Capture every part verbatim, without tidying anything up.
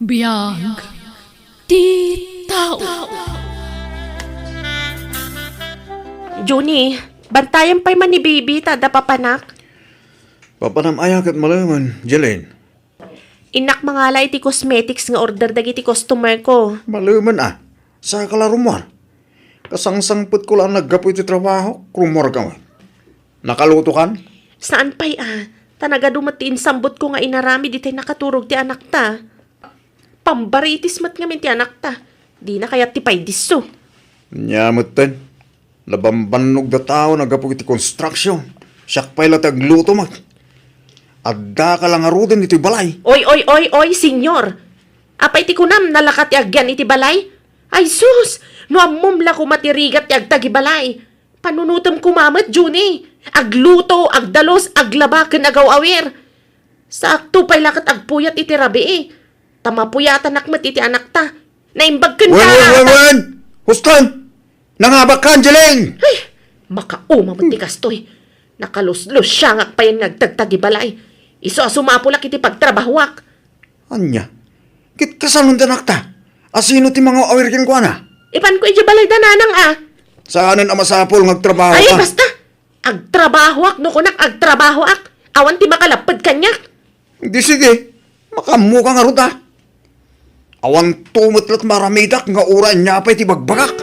Biag ti tao. Junie, bantayan pay man ni baby ta adda papanak. Papanam aya ket malemen, Jeline? Innak mangala iti cosmetics nga order dagiti customer ko. Malemen a. Saka la rummuar. Kasangsangpetko la a naggapu iti trabaho, rummuarka met. Nakalutokan? Saan pay a. Ta nagadu met ti insambotko nga inaramid itay nakaturog ti anakta. Pambaritis met ngamin ti anakta. Dina kayat ti paydisso. Ania metten? Nabambannogda tao naggapu iti construction. Siak pay la ti agluto met. Addaka la ngaruden iti balay. Oy, oy, oy, oy, senyor! Apay ti kunam, nalaka ti agyan iti balay? Ay sus! No ammom la koma ti rigat ti agtagibalay. Panunotem koma met, Junie. Agluto, agdalus, aglaba, ken agaw-awir. Sakto pay la ket agpuyat iti rabii. Ta mapuyatanak met iti anakta. Naimbag ken Wen, wen, wen, wen! Huston! Nangabakkan, Jeline! Ay! Makauma met ti kastoy. Nakaluslusiangak pay nga agtagtagibalay. Isu a sumapulak iti pagtrabahoak. Ania? Ket kasanon ti anakta? Asino ti mangaw-awir kenkuana? Ipanko idiay balayda, nanang a. Saanen a masapul nga agtrabaho Ay, ka? Basta! Agtrabahoak no kunak agtrabahoak. Awan ti makalapped kaniak. Di sige, makaammoka ngarud a. Awanto met la't maaramidak nga uray ania pay ti ibagbagak.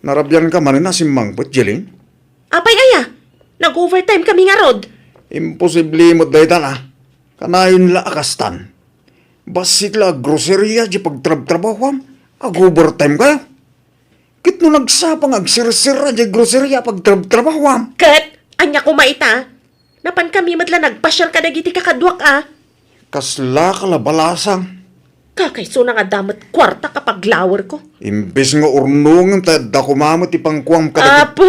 Narabianka manen a simmangpet, Jeline? Apay aya? Nag-overtime kami ngarud. Imposible met dayta a. Kanayon la a kastan. Bassit la a groceria diay pagtrabtrabahoam, ag-overtime kayo. Ket no nagsapa nga agserserra diay groceria a pagtrabtrabahoam. Ket, ania koma ita? Napan kami met la nagpasiar kadagiti kakaduak a. Kaslaka la balasang. Kakaisuna nga adda met kuarta a paglawerko. Imbes nga urnongen ta adda koma met ti pangkuam kadagiti Apo!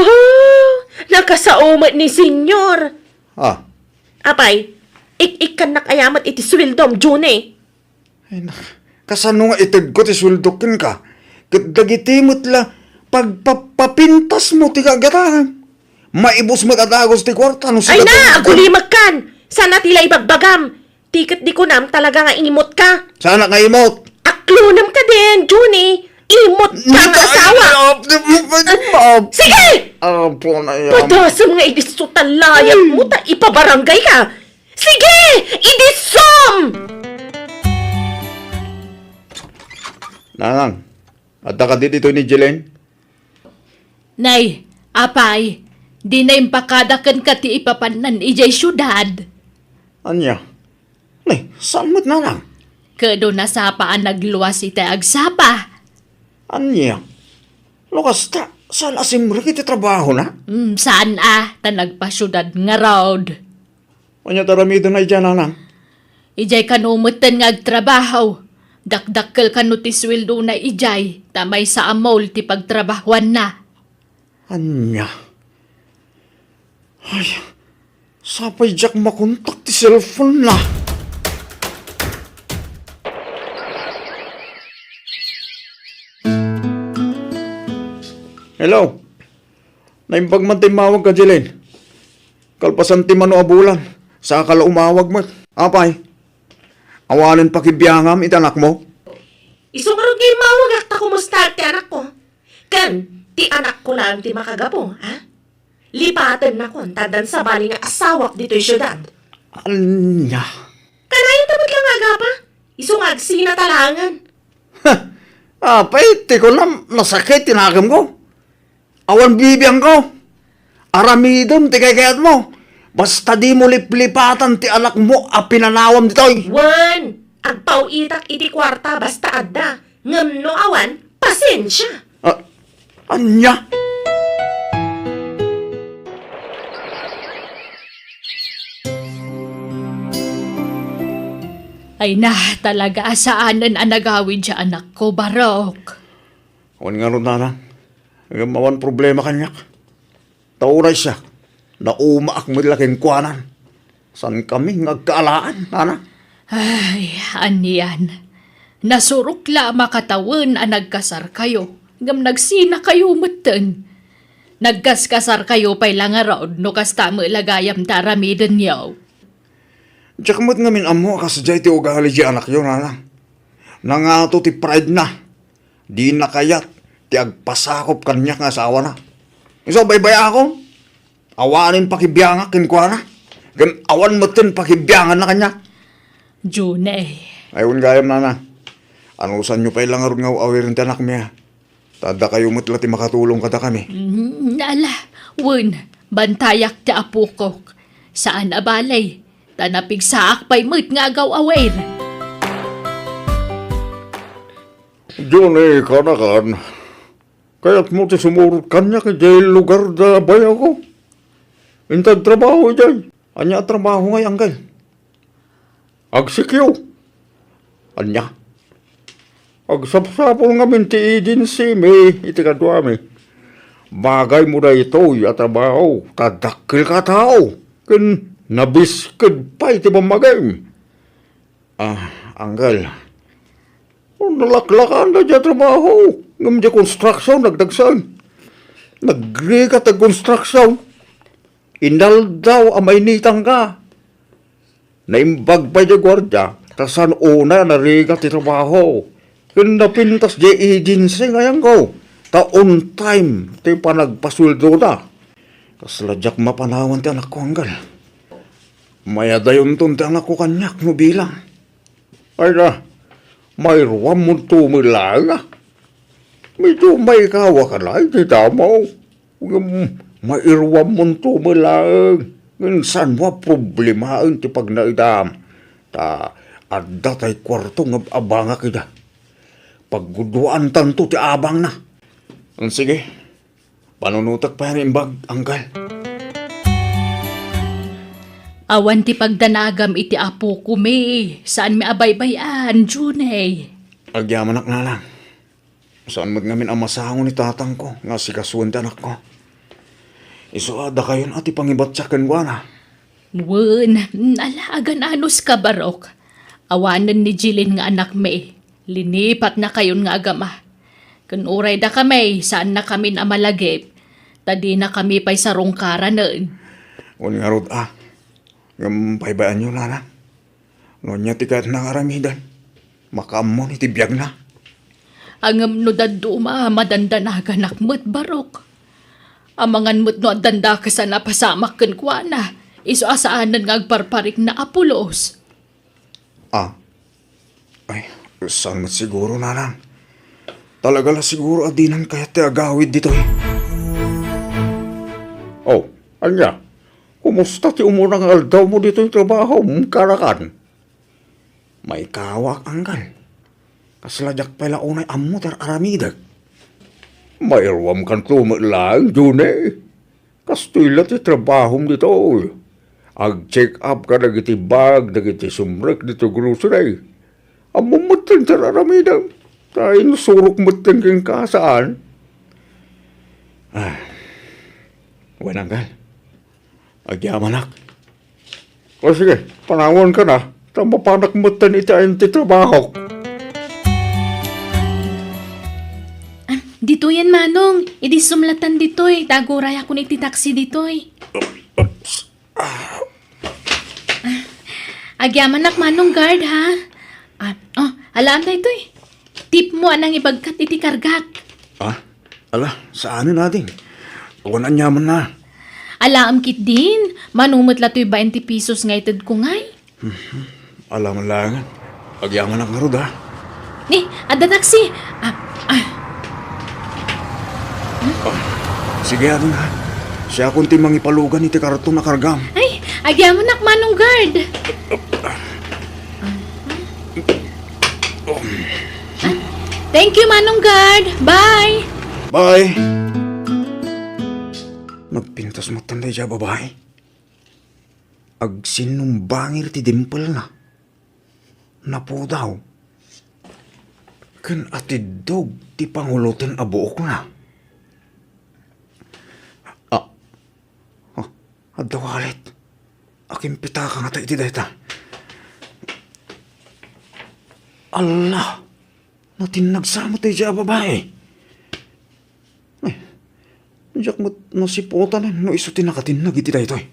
Nakasao met ni Senyor. Ah. Apay, ik-ikkannak aya met iti sueldom, Junie. Ay, nak-, kasano nga itedko ti sueldok kenka? Ket dagiti met la pagpapapintasmo ti gagatam. Maibus met a dagus ti kuarta no Ay sika na, tumungkol. Agulimekkan! Saan a ti la ibagbagam? Ti ket di kunam talaga nga imot ka. Saan a nga imot? Aklonem ka din, Junie. Imot ka nga asawa. Ay, ay, ay, ay, ay. Sige! Apo na yan. Padasem nga idisso ta layat mo ta ipabarangay ka. Sige! Idisom! Nanang, adda kadi ditoy ni Jeline? Nay, apay, dina impakada kenka ti ipapannan idiay siudad? Ania? Nay, saan met, nanang? Ket no nasapa a nagluas iti agsapa. Ania? No kasta, saan a simrek iti trabahona? Mm, saan a, ta nagpasiudad ngarud. Ania ti aramidenna idiay, nanang? Idiay kano metten nga agtrabaho. Dakdakkel kano ti sueldona idiay, ta maysa a mall ti pagtrabahoanna. Ania? Ay, sapay diak makontak ti cellphone-na. Hello? Naimbag man ti immawagka, Jeline. Kalpasan ti mano a bulan, saka la umawag met. Apay, awanen pakibiangam iti anakmo? Isu ngarud nga immawagak ta kumustaak ti anakko. Ken, ti anakko laeng ti makagapu, ha? Lipatennakon ta addan sabali nga asawak ditoy siudad. Ania? Kanayon ta met la nga agapa. Isu nga agsina ta laengen. Ha! Apay, ti kunam, nasakit ti nakemko. Awan bibiangko. Aramidem ti kaykayatmo. Basta dimo liplipatan ti anakmo a pinanawam ditoy. Wen, agpaw-itak iti kuarta basta adda. Ngem no awan, pasensia. Ah, ania? Ay na, talaga a saanen a nagawid ti anakko, Barok. Awan ngarud, nanang. Ngem awan problema kaniak. Ta uray siak, naumaak met la kenkuana. Saankami nga agkaalaan, nanang. Ay, anian. Nasurok la a makatawen a nagkasarkayo, ngem nagsinakayo metten. Nagkaskasarkayo pay la ngarud no kasta met la gayam ti aramidenyo. Diak met ngamin ammo a kasdiay ti ugali ti anakyo, nanang. Nangato ti pride na. Dina kayat ti agpasakop kaniak nga asawana. Isu a baybayaakon. Awanen pakibiangak kenkuana. Ken awan metten pakibianganna kaniak. Junay. Ay, wen gayam, nanang. Anusanyo pay la ngarud nga aw-awiren ti anakmi, a? Ta dakayo met la ti makatulong kadakami. Mm, ala, wen, bantayak ti apokok. Saan a bale, ta napigsaak pay met nga agaw-awir. Johnny, kanakan, kayatmo ti sumurot kaniak idiay lugar da bayawko? Inted trabaho idiay. Ania a trabaho ngay, Anggal? Agsikyo. Ania? Agsapsapul ngamin ti agency mi iti kaduami. Bagaymo daytoy a trabaho, ta dakkelka a tao, ken nabisked pay ti bammagim. Ah, Anggal. Oh, nalaklakan da diay trabaho. Ngem diay construction, nagdagsen. Nagrigat ti construction. Inaldaw a mainitan ka. Naimbag pay diay guardia, ta saan unay a narigat ti trabaho. Ken napintas diay agency nga ayanko, ta on time ti panagpasueldoda. Kasla diak mapanawan ti anakko, Anggal. Mayadayonton ti anakko kaniak no bilang. Ay na, mairuammonto met laeng, a. Medyo maikawak a laeng ti tamaw. Ngem mairuammonto met laeng. Ngem saanmo a problemaen ti pagnaedam. Ta adda tay kuarto nga ab-abangak ida. Pagguduaantanto ti abangna. Sige, panunotek pay a naimbag, Anggal. Awan ti pagdanagam iti apokon, saanmi a baybay-an, Junay. Agyamanak, nanang. Saan met ngamin a masango ni tatangko nga asikasuen ti anakko. Isu a dakayon a ti pangibatiak kenkuana. Wen, ala, agan-anos ka, Barok. Awanen ni Jilin nga anakmi. Linipatnakayon nga agama. Ken uray dakami, saannakamin a malagip, ta dinakami pay sarungkaranen. Wen ngarud a. Ngem paybayanyo, nanang. No ania ti kayatna nga aramiden, makaammon iti biagna. Ngem no dadduma, madandanaganak met, Barok. Amangan met no addan dakes a napasamak kenkuana, isu a saanen nga agparparikna a pulos. Ah. Ay, saan met siguro, nanang. Talaga la siguro a dinan kayat ti agawid ditoy. Oh, ania? Kumusta ti umuna nga aldawmo ditoy trabahom, kanakan? Maikawak, Anggal. Kasla diak pay la unay ammo ti ar-aramidek. Mairuamkanto met laeng, June. Kastoy la ti trabahom ditoy. Ag-check up kadagiti bag dagiti sumrek ditoy grocery. Ammom metten ti ar-aramidem. Ta insurok metten kenka, saan? Ah. Wen, Anggal. Agyamanak. O sige, panawanka na, ta mapanak metten iti ayan ti trabahok. Ah, ditoyen, Manong. Idi sumlatan ditoy, ta agurayakon iti taksi ditoy. Oops. Ah. Agyamanak, Manong Guard, ha? Ah, oh, alaam daytoy. Tipmo a nangibagkat iti kargak. Ah, ala, saanen, ading. Awan aniamanna. Alaam ketdin, mano met la toy baente pesos nga itedko ngay. Mhm. Ala man laengen. Agyamanak ngarud, ha? Ni, adda taksi. Ah, ah. Ah, sige, ading, ha? Siakon ti mangipalugan iti karton a kargam. Ay, agyamanak, Manong Guard. Thank you, Manong Guard. Bye. Bye. Nagpintas met daydiay a babai. Agsinnumbangir ti dimpelna. Napudaw. Ken atiddog ti panguloten a buokna. Ah. Ah, adda wallet. Akimpitaka ngata iti dayta. Allah! Natinnag sa met daydiay a babai. Ay, diak met nasiputan no isu ti nakatinnag iti daytoy.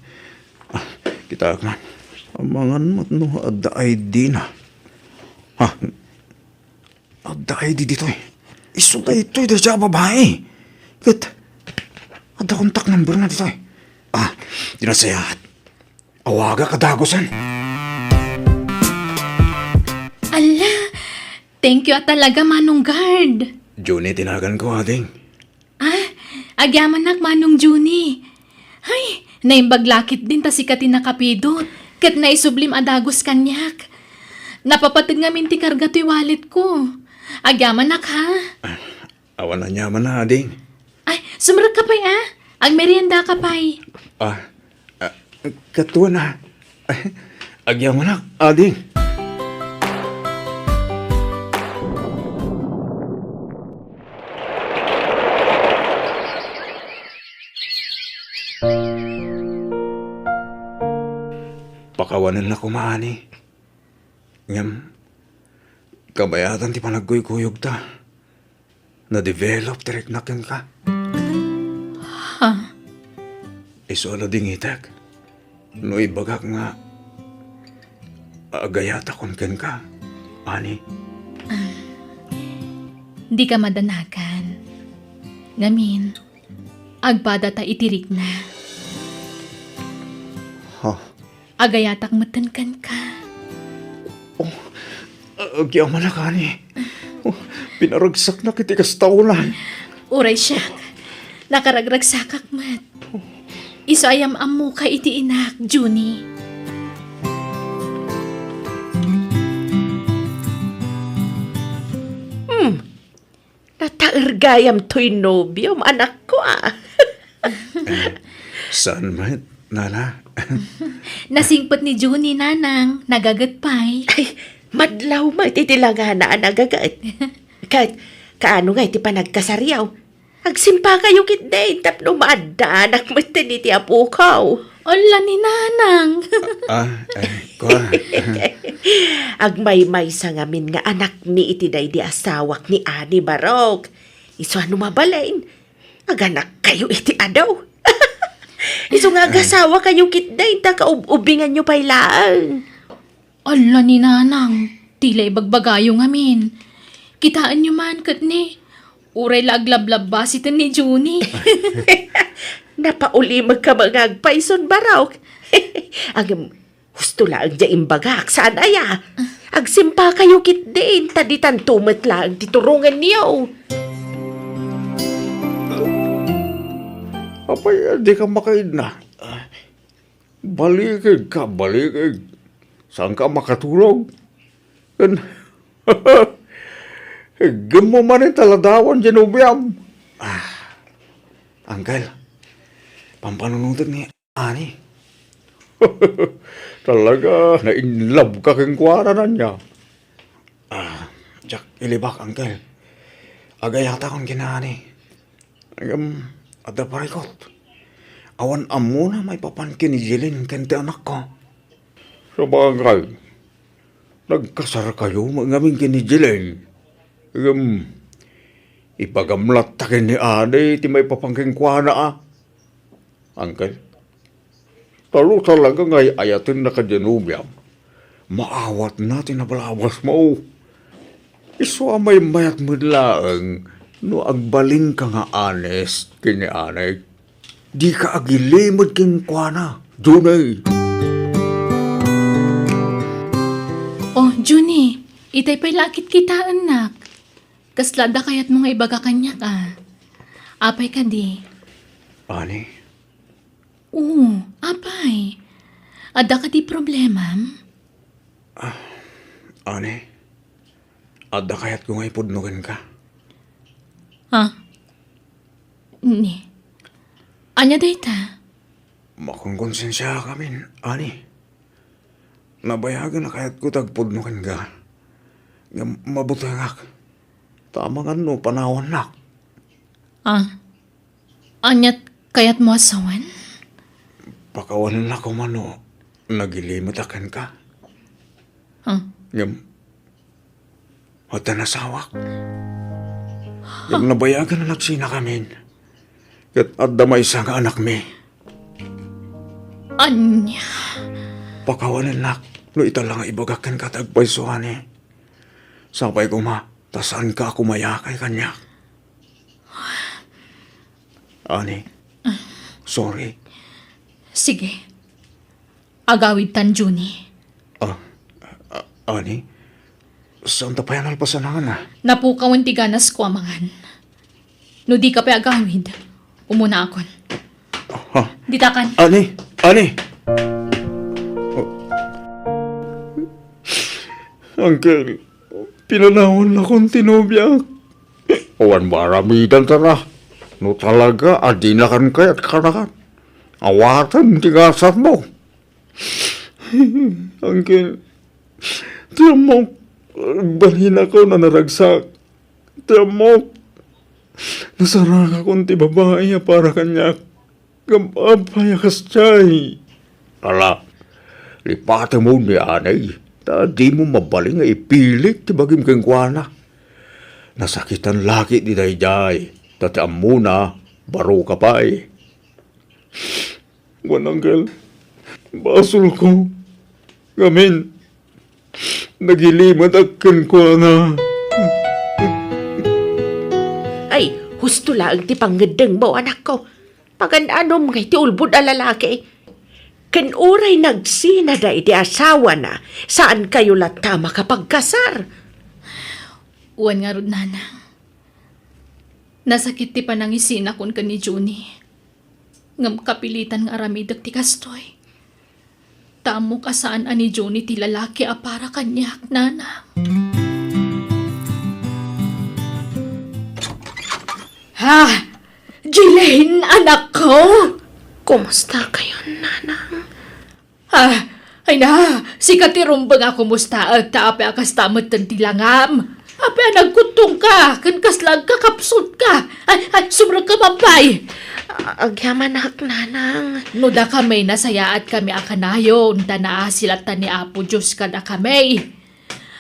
Ah, kitaek man. Amangan met no adda I D na. Ha? Adda I D ditoy. Isu daytoy dayta a babai. Ket adda contact number na ditoy. Ah, di nasayaat. Awagak a dagusen. Ala, thank you a talaga, Manong Guard. Junie ti naganko, ading. Ah, agyamanak, Manong Junie. Hay, naimbag la ketdin ta sika ti nakapidot, ket naisublim a dagus kaniak. Napapateg ngamin ti karga toy walletko. Agyamanak, ha? Ah, awan aniamanna, ading. Ay, sumrekka pay, ah. Agmeriendaka pay. Ah, ah, katuan, ah. Agyamanak, ading. Pakawanenna koma, ani. Ngem, kabayatan ti panagkuykuyogta. Na-develop ti riknak kenka. Ha? Isu a ladingitek no ibagak nga agayatakon kenka, ani. Dika madanagan. Ngamin, agpadata iti rikna. Ha? Agayatak metten kenka. Oh, agyamanak, ani. Oh, pinaragsaknak iti kasta unay. Uray siak, nakaragragsakak met. Isu a yam-ammoka iti inak, Junie. Hmm, nataer gayam toy nobiom, anakko, ah. Eh, saan met, nana? Nasingpet ni Junie, nanang, nagaget pay. Ay, madlaw met iti langana a nagaget. Ket, kaano nga iti panagkasariaw? Agsimpakayo ketdin tapno maaddaanak metten iti apokaw. Ala ni nanang. Ah, eh, kua. Agmaymaysa ngamin nga anakmi iti daydi asawak ni Ani Barok. Isu a no mabalin, aganakkayo iti adu. Isu nga agasawakayo ketdin ta kaub-ubinganyo pay laeng. Ala ni nanang, ti la ibagbagayo ngamin. Kitaenyo man ket ni, uray la aglablabba siten ni Junie. Napaulimekka nga agpayson, Barok. Ngem, husto laeng diay imbagak, saan aya? Agsimpakayo ketdin, ta ditanto met laeng ti turongenyo. Apay, dika makaidna? Balikigka, balikig. Saanka a makatulog? Ken, iggemmo manen ta ladawan diay nobiam. Ah, Uncle, pampanunotek ni Ani. Talaga, na-in love ka kenkuana, ania? Ah, diak ilibak, Uncle. Agayatakon ken ni Ani. Ngem, adda parikut. Awan ammona maipapan ken ni Jeline ken ti anakko. Sabagay, nagkasarkayo met ngamin ken ni Jeline. Ngem, ibagam latta ken ni Ani ti maipapan kenkuana, a. Uncle, ta no talaga nga ay-ayatenna kadi a nobiam, maawatna ti nabalabasmo. Isu a maymayat met laeng no agbalinka nga honest ken ni Ani. Dika agilimed kenkuana, Junie. Oh, Junie, itay pay la a kitkitaennak. Kasla adda kayatmo nga ibaga kaniak, a? Apay kadi? Ani? Oo, apay. Adda kadi problemam? Ah, Ani, adda kayatko nga ipudno kenka. Ha? Ni? Ania dayta? Makonkonsensiaakamin, Ani. Nabayagen a kayatko ti agpudno kenka. Ngem mabutengak. Ta amangan no panawannak. Ah, aniat kayatmo a sawen? Pakawanennak koma no nagilimedak kenka. Ah. Ngem, adda asawak. Ngem nabayagen a nagsinakamin. Ket adda maysa nga anakmi. Ania? Pakawanennak no ita la nga ibagak kenka ti agpayso, Ani. Sapay koma ta saanka a kumayakay kaniak. Ani, sorry. Sige. Agawidtan, Junie. Ah, ah, Ani, saanta pay a nalpasan, Ana? Napukawen ti ganasko a mangan. No dika pay agawid, umunaakon. Ha? Ditakan. Ani, Ani! Oh. Uncle, pinanawannakon ti nobiak. Awan maaramidanta. No talaga a dinakan kayat kanakan, awatem ti gasatmo. Uncle, ti ammok, balinakon a naragsak. Ti ammok, nasarangakon ti babai a para kaniak. Ngem apay a kasdiay? Ala, lipatemon ni Ani, ta dimo mabalin nga ipilit ti bagim kenkuana. Nasakitan la ketdi daydiay, ta ti ammona, baroka pay. Wen, Uncle, basolko. Ngamin, nagilimedak kenkuana. Ay, husto laeng ti pangngeddengmo, anakko. Pagan-anom ngay ti ulbod a lalaki. Ken uray nagsinada iti asawana, saankayo latta a makapagkasar. Wen ngarud, Nanang. Nasakit ti panangisinakon ken ni Junie. Ngem kapilitan nga aramidek ti kastoy. Ta ammok a saan a ni Junie ti lalaki a para kaniak, Nanang. Ha? Jilin, anakko? Kumusta kayon, Nanang? Ah, ay na, sika ti rumbeng a kumustaek, ta apay a kasta metten ti langam? Apay a nagkuttongka, ken kasla agkakapsutka? Ay, ay, sumrekka, Babbay! A-, agyamanak, Nanang. No dakami, nasayaatkami a kanayon, ta naasi latta ni Apo Dios kadakami.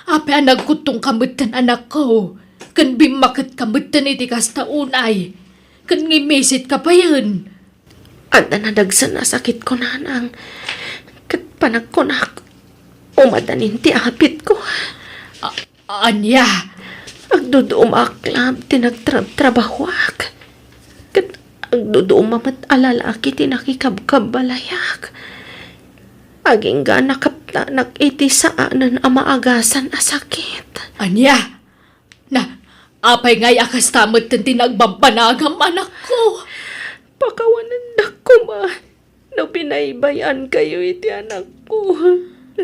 Apay a nagkuttongka metten, anakko, ken bimmaketka metten iti kasta unay, ken ngimmisetka payen? Adda nadagsen a sakitko, Nanang. Ket panagkunak, umadanin ti apitko. A-, ania? Agduduumak laeng ti nagtrabtrabahoak. Ket agduduuma met a lalaki ti nakikabkabbalayak. Agingga nakaptanak iti saanen a maagasan a sakit. Ania? Na, apay ngay a kasta metten ti nagbabbanagam, anakko? Pakawanendak koma no binaybay-ankayo iti anakko.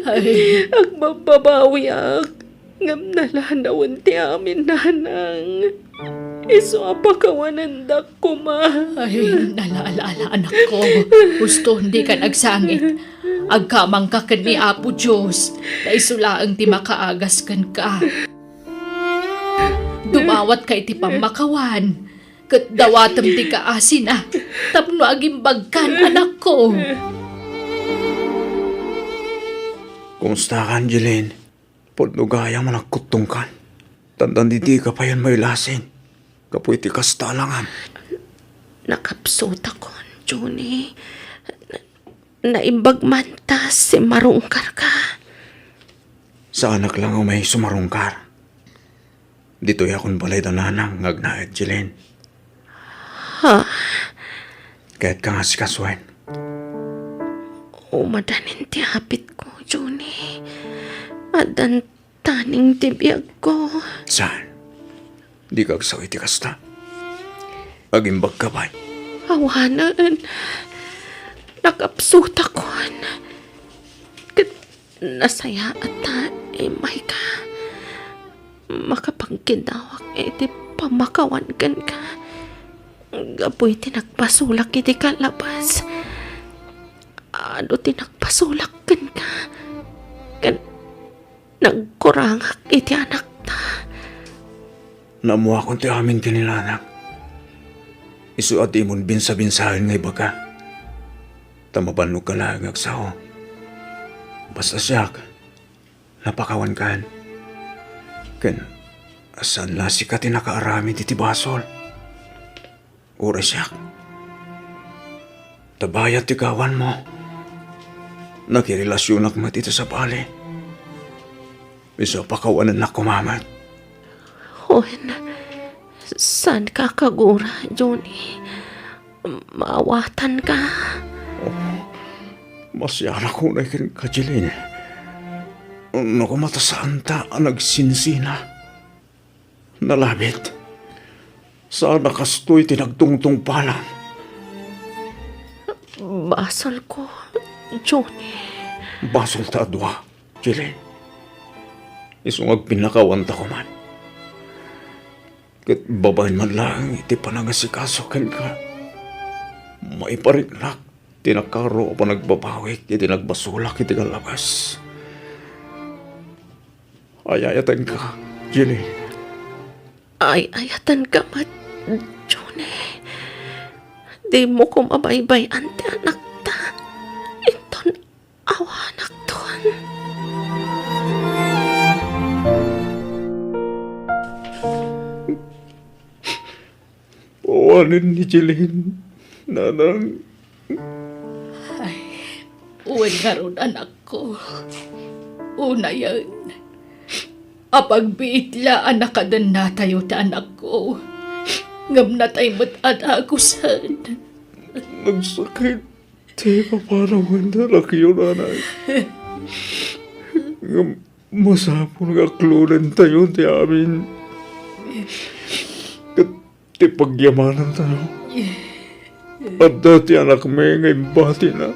Ay. Agbabbabawiak, ngem nalanawen ti amin, Nanang. Isu a pakawanendak koma. Ay, nalaalaala, anakko. Husto, dika agsangit. Agkamangka ken ni Apo Dios, ta isu laeng ti makaagas kenka. Dumawatka iti pammakawan, ket dawatem ti kaasina tapno agimbagkan, anakko. Kumustakan, Jilin? Pudno gayam a nagkuttongkan. Tantan didika payen mailasin gapu iti kasta a langam. Nakapsutakon, Junie. Naimbag man ta simmarungkarka. Saanak la nga umay sumarungkar. Ditoyakon balay da Nanang nga agnaed, Jilin. Ha? Kayatka nga asikasuen? Umadanin ti apitko, Junie. Addan taning ti biagko. Saan? Dika agsao iti kasta. Agimbagka pay. Awanen. Nakapsutakon. Ket nasayaat ta immayka. Makapagkidawak iti pammakawan kenka. Gapu iti nagpasulak iti kalabas. Adu ti nagpasulak kenka. Ken nagkurangak iti anakta. Naammoakon ti amin ken ni Nanang. Isu a dimon binsabinsaen nga ibaga. Ta mabannogka laeng nga agsao. Basta siak, napakawankan. Ken saan la sika ti nakaaramid iti basol. Uray siak. Ta bayat ti gawanmo. Nakirelasionak met iti sabali. Isu a pakawanennak koma met. Wen, saanka a kagura, Johnny. Maawatanka. Oh, masianak unay kenka, Jeline. No koma ta saanta a nagsinsina. Nalabit. Saan a kastoy ti nagtungtungpalan. Basolko, Johnny. Basol ta a dua, Jeline. Isu nga agpinnakawanta koman. Ket babaen man laeng iti panangasikaso kenka, maipariknak ti nakaro a panagbabawik iti nagbasolak iti kallabas. Ay-ayatenka, Jeline. Ay-ayatenka met, Johnny. Dimo koma baybay-an ti anakta. Inton awanakton. Awanen ni Jeline, nanang. Ay, wen ngarud, anakko. Unayen, apagbiit la a nakadennatayo ti anakko. Ngem natay met a dagusen. Nagsakit ti ipapanawen ti anakyo, nanay. Ngem masapul nga aklodentayo ti amin. Ket ti pagyamanantayo, adda ti anakmi nga imbatina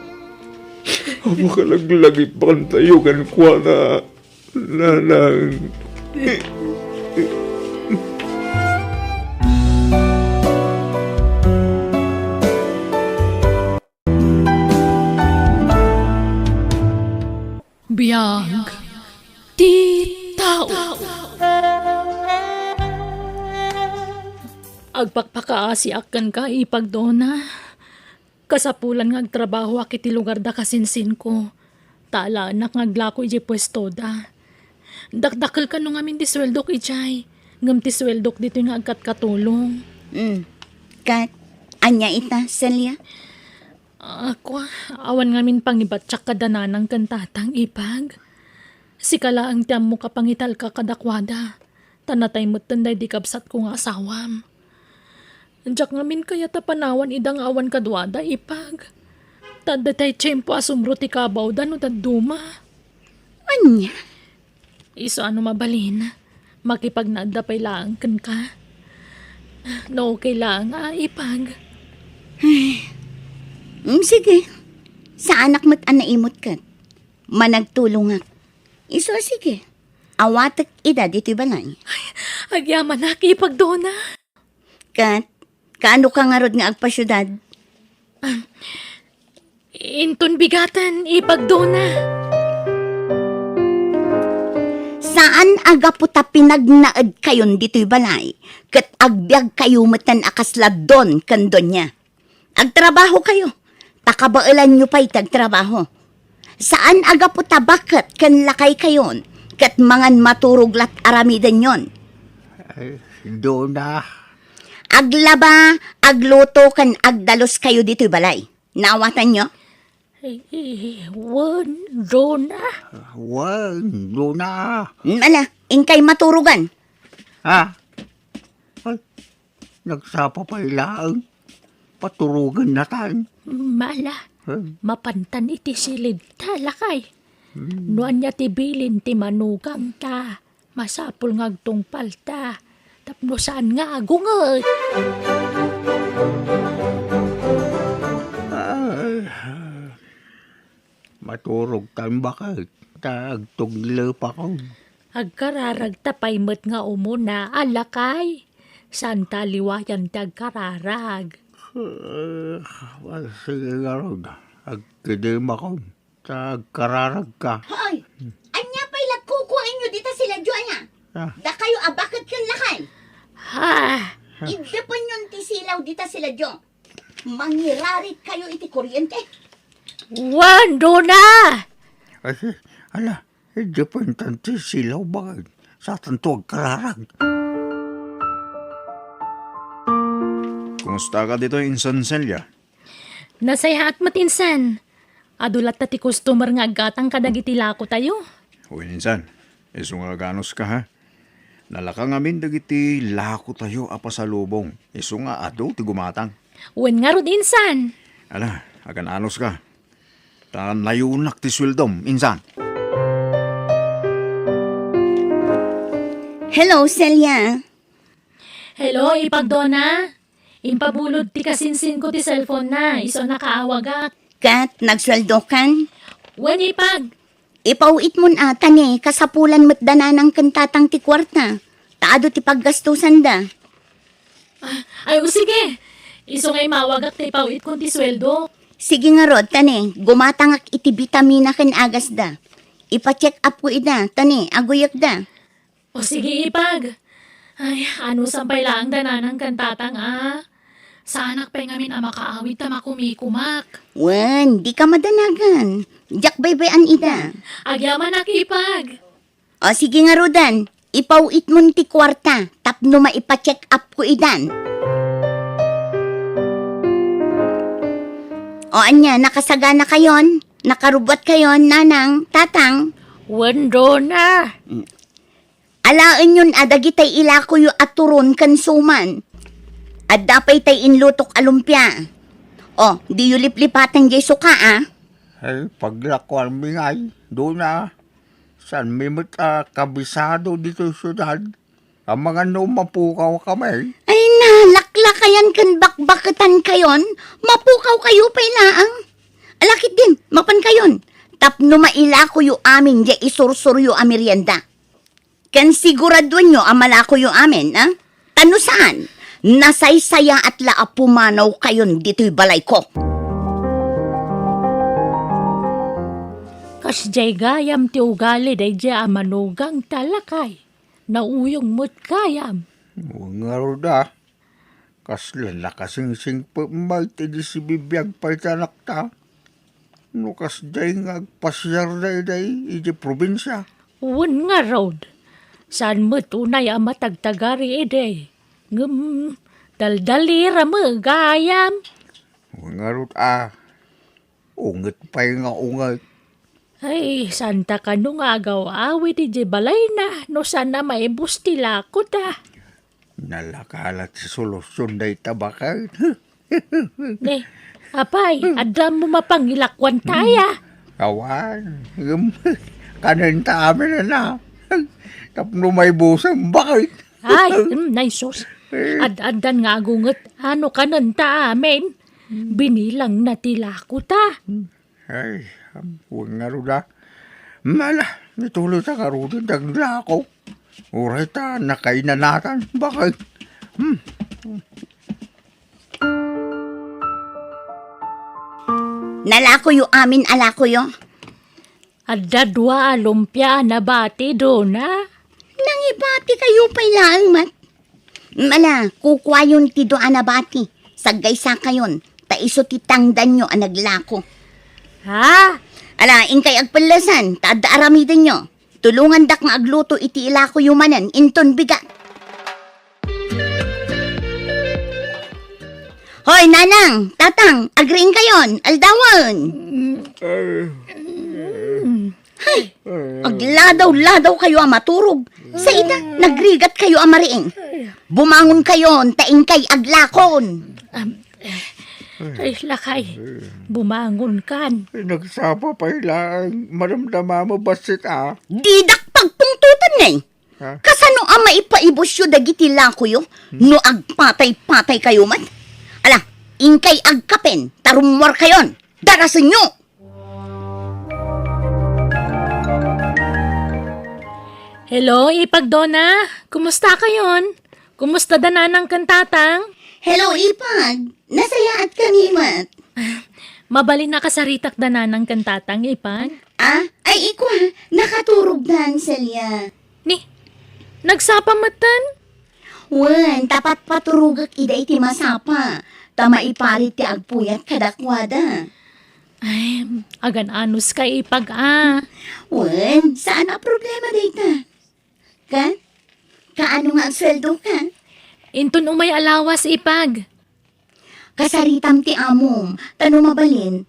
a makalaglagipbantayo kenkuana, nanang. Biag ti tao. Agpakpakaasiak kenka, ipagdona. Kasapulan nga agtrabahoak iti lugar da kasinsinko, ta alaennak nga aglako idiay puestoda. Dakdakel kano ngamin ti sueldok idiay, ngem ti sueldok ditoy nga agkatkatulong. Mm. Ket, ania ita, Celia? Ah, kua, awan ngamin pangibattiak kada nanang ken tatang, ipag. Sika laeng ti ammok a pangitalka kadakuada, ta natay metten daydi kabsatko nga asawam. Diak ngamin kayat a panawan ida nga awan kaduada, ipag. Ta adda tay tiempo a sumro ti kabawda no dadduma. Ania? Isu a no mabalin, makipagnaedda pay laeng kenka. No okay laeng a, ipag. Ay. Mm, sige. Saanak met a naimut ket managtulongak. Isu a sige. Awatek ida ditoy balay. Ay, agyamanak, ipagdona. Ket, kaano ka ngarud nga agpasiudad? Ah, inton bigaten, ipagdona. Saan a gapu ta pinagnaedkayon ditoy balay, ket agbiagkayo metten a kasla don ken donia. Agtrabahokayo, ta kabaelanyo pay ti agtrabaho. Saan a gapu ta baket ken lakaykayon, ket mangan maturog lat aramidenyon. Ay, Dona. Aglaba, agluto, ken agdaluskayo ditoy balay. Naawatanyo? Eh, eh, wen, Dona. Wen, Dona. Mm, ala, inkay maturogan. Ha? Ay, nagsapa pay laeng. Paturogennatan. Mala, hmm? Mapantan iti silidta, lakay. Hmm. No ania ti bilin ti manugangta, masapul nga agtungpalta tapno saan nga agunget. Ay, maturogtan baket ta agtuglepakon. Agkararagta pay met nga umuna, a lakay. Saanta a liwayan ti agkararag. Eh, sige ngarud, agkidemakon. Ta agkararagka. Hoy! Ania pay la kukuaenyo dita siladio, ania? Ah. Dakayo a baket ken lakay? Ha? Iddepenyon ti silaw dita siladio. Mangirarit kayo iti kuryente. Wen, Dona! Ay, ala, iddepentan ti silaw baket. Satanto agkararag. Kumusta ka ditoy, Insan Celia? Nasayaat met, Insan. Adu latta ti customer nga aggatang kadagiti lakotayo. Wen, insan, isu nga aganuska, ha? Nalaka ngamin dagiti lakotayo a pasalubong, isu nga adu ti gumatang. Wen ngarud, insan. Ala, agan-anuska. Ta nayunak ti sueldom, insan. Hello, Celia. Hello, Ipag Dona. Impabulod ti kasinsinko ti cellphone na, isu a nakaawagak. Ket nagsueldokan? Wen, Ipag. Ipaw-itmon a, ta ne, kasapulan met da nanang ken tatang ti kuarta. Ta adu ti paggastusanda. Ah, ay, o sige. Isu nga imawagak ta ipaw-itkon ti sueldo. Sige ngarud, ta ne, gumatangak iti bitamina ken agasda. Ipa-check up ko ida, ta ne, aguyekda. O sige, Ipag. Ay, anusan pay laeng da nanang ken tatang a. Saanak pay ngamin a makaawid ta makumikumak. Wen, dika madanagan. Diak baybay-an ida. Agyamanak, Ipag. O sige ngaruden, ipaw-itmon ti kuarta tapno maipa-check up ko idan. O ania, nakasaganakayon? Nakarubbuatkayon, nanang, tatang? Wen, Dona. Alaenyon a dagitay ilakoyo a turon ken suman. Adda pay tay inlutok a lumpia. O, diyo liplipaten diay suka, a? Ay, paglakuanmi ngay, Dona. Saanmi met a kabisado ditoy siudad? Amangan no mapukawkami. Ay, nalaklakayan ken bakbaketankayon, mapukawkayo pay laeng. Ala ketdin, mapankayon, tapno mailakoyo amin diay isursuryo a merienda. Ken siguraduenyo a malakoyo amin, a? Ta no saan, nasaysayaat la a pumanawkayon ditoy balayko. Kasdiay gayam ti ugali daydiay a manugang ta, lakay. Nauyong met gayam. Ngarud, a. Kasla nakasingsingpet met idi sibibiag pay ti anakta. No kasdiay nga agpasiarda idiay idiay probinsia. Wen ngarud, saan met unay a matagtagari idi. Ngem daldalira met gayam. Wen ngarud, a. Unget pay nga unget. Ay, saanta kano nga agaw-awid idiay balayna no saan a maibus ti lakota. Nalaka la ti solusion dayta baket. Ne, apay, adda mo mapangilakuan taya? Awan, ngem kanenta amin a. Tapno maibusem baket. Ay, mm, nay sus. Ad-addan nga agunget, ano kanenta amin? Binilangna ti lakota. Ay, wen ngarud, a. Mala, nituloy ta ngaruden ti aglako. Uray ta nakainanatan, baket. Hmm. Nalakoyo amin a lakoyo. Adda dua a lumpia a nabati, Dona. Nangibatikayo pay laeng met. Mala, kukuayon ti dua a nabati. Saggaysakayon, ta isu ti tangdanyo a naglako. Ha? Ala, inkay agpellesan, ta adda aramidenyo. Tulongandak nga agluto iti ilakoyo manen inton bigat. Hoy, nanang, tatang, agriingkayon, aldawen. Ay, agladaw-ladaw kayo a maturog. Sa ida, nagrigat kayo a mariing. Bumangon kayon, ta inkay aglakon. Am, eh, ay, lakay, bumangon kan. Ay, nagsapa pay laeng, madamdama mo, bassit, a. Didak pagpungtotan, eh. Ha? Kasano a maipaibusyo dagiti lakoyo no agpatay-patay kayo met? Ala, inkay agkapen, ta rummuar kayon. Darasenyo! Hello, Ipag Dona. Kumusta kayon? Kumusta da nanang ken tatang? Hello, Ipag. Nasayaat kami met. Mabalin a kasaritak da nanang ken tatang, Ipag. Ah, ay, ikua, nakaturog da, Celia. Ni, nagsapa metten? Wen, ta patpaturogek ida iti masapa, ta maiparit ti agpuyat kadakuada. Ay, agan-anos ka, Ipag, a. Wen, saan a problema dayta. Ka? Kaano nga agsueldo ka? Inton umay a lawas, Ipag. Kasaritam ti amom, ta no mabalin,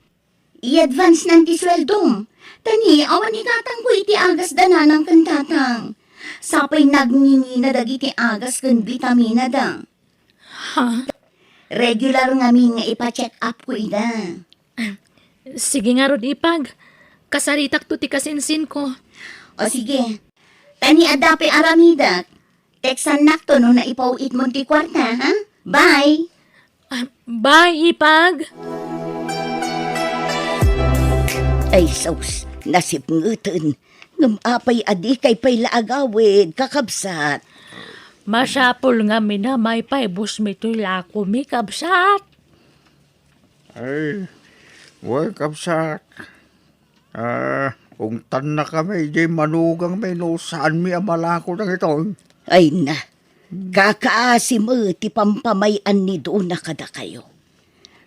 I-advance-nan ti sueldom. Ta ni, awan igatangko iti agas da nanang ken tatang. Sapay nagngingina dagiti agas ken bitamina da. Ha? Regular ngamin nga ipa-check up ko ida. Sige ngarud, Ipag. Kasaritakto ti kasinsinko. O sige. Ta ni adda pay aramidek. Textannakto no naipaw-itmon ti kuarta, ha? Bye! Ah, bye, Ipag! Ay, sus, nasipngeten. Ngem apay a dikay pay la agawid, kakabsat? Masapul ngamin a maipaibusmi toy lakomi, kabsat. Ay, wen, kabsat. Ah, ungtannakami idiay manugangmi no saanmi a malako dagitoy. Ay na, kakaasi met ti pampamay-an ni Dona kadakayo.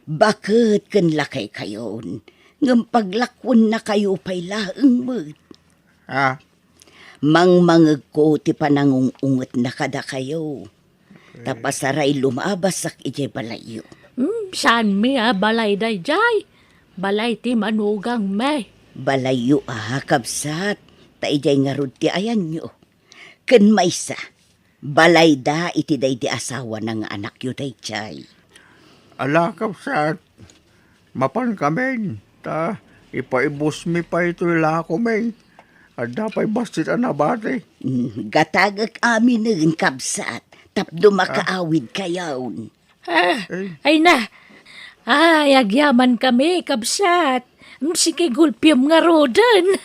Baket ken lakaykayon, ngem paglakuennakayo pay laeng met. Ah? Mangmangegko ti panangung-ungetna kadakayo. Ta pasaray lumabasak idiay balayyo. Hmm, saanmi a balay daydiay? Balay ti manugangmi. Balayyo a, kabsat, ta idiay ngarud ti ayanyo. Ken maysa, balayda iti daydi asawana nga anakyo daydiay. Ala, kabsat, mapankamin, ta ipaibusmi pay toy lakomi. Adda pay bassit a nabati. Mm, gatagek aminen, kabsat, tapno makaawidkayon. Ah, ay na. Ay, agyamankami, kabsat. Mm, sige, gulpiam ngaruden.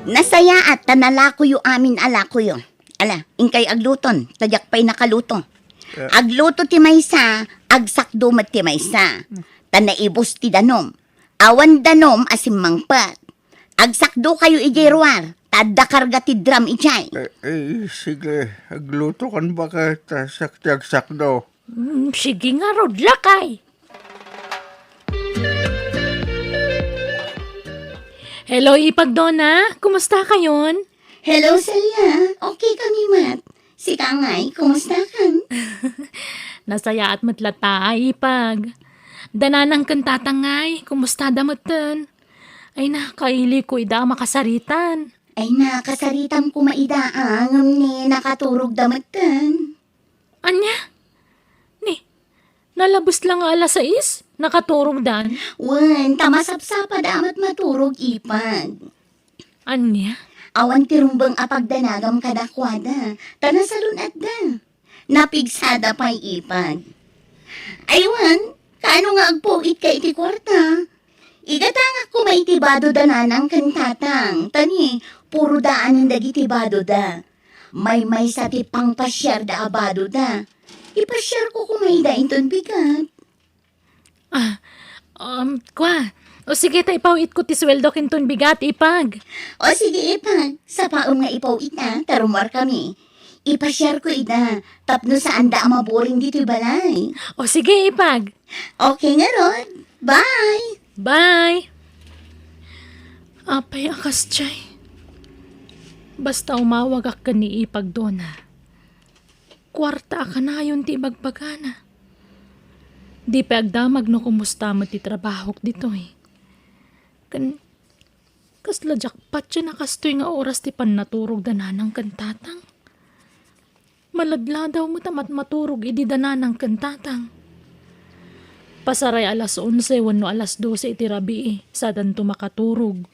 Nasayaat ta nalakoyo amin a lakoyo. Ala, inkay agluton, ta diak pay nakaluto. Eh. Agluto ti maysa, agsakdo met ti maysa. Ta naibus ti danum. Awan danum a simmangpet. Agsakdokayo idiay ruar, ta adda karga ti drum idiay. Eh, eh, sige, aglutokan baket, ta siak ti agsakdo. Mm, sige ngarud, lakay. Hello, Ipag Dona. Kumusta kayon? Hello, Celia. Okay kami met. Sika ngay, kumusta kan? Nasayaat met latta, Ipag. Da nanang ken tatang ngay, kumusta da metten? Ay na, kailiko ida a makasaritan. Ay na, kasaritam koma ida, a, ngem ni nakaturog da metten. Ania? Ni, nalabes la nga alas sais, nakaturog dan? Wen, ta masapsapa da met maturog, Ipag. Ania? Awan ti rumbeng a pagdanagam kadakuada, ta nasalun-at da. Napigsada pay, Ipag. Aywan, kaano nga agpuitka iti kuarta? Igatangak koma iti bado da nanang ken tatang, ta ni, puro daanen dagiti bado da. Maymaysa ti pangpasiar da a bado da. Ipasiarko koma ida inton bigat. Ah, um, kwa. O sige, ta ipaw-itko ti sueldo ken ton bigat, Ipag. O sige, Ipag. Sapaem nga ipaw-it, a, ta rummuar kami. Ipasiarko ida, tapno saan da a maboring ditoy balay. O sige, Ipag. Okay ngarud. Bye! Bye! Apay a kasdiay. Basta umawagak ken ni Ipag Dona. Kuarta a kanayon ti ibagbagana. Di pay agdamag no kumusta met ti trabahok ditoy. Ken kasla jackpot ti nakastoy nga oras ti pannaturog da nanang ken tatang. Maladladaw met a matmaturog idi da nanang ken tatang. Pasaray alas onse wenno alas dose iti rabii, sadanto makaturog.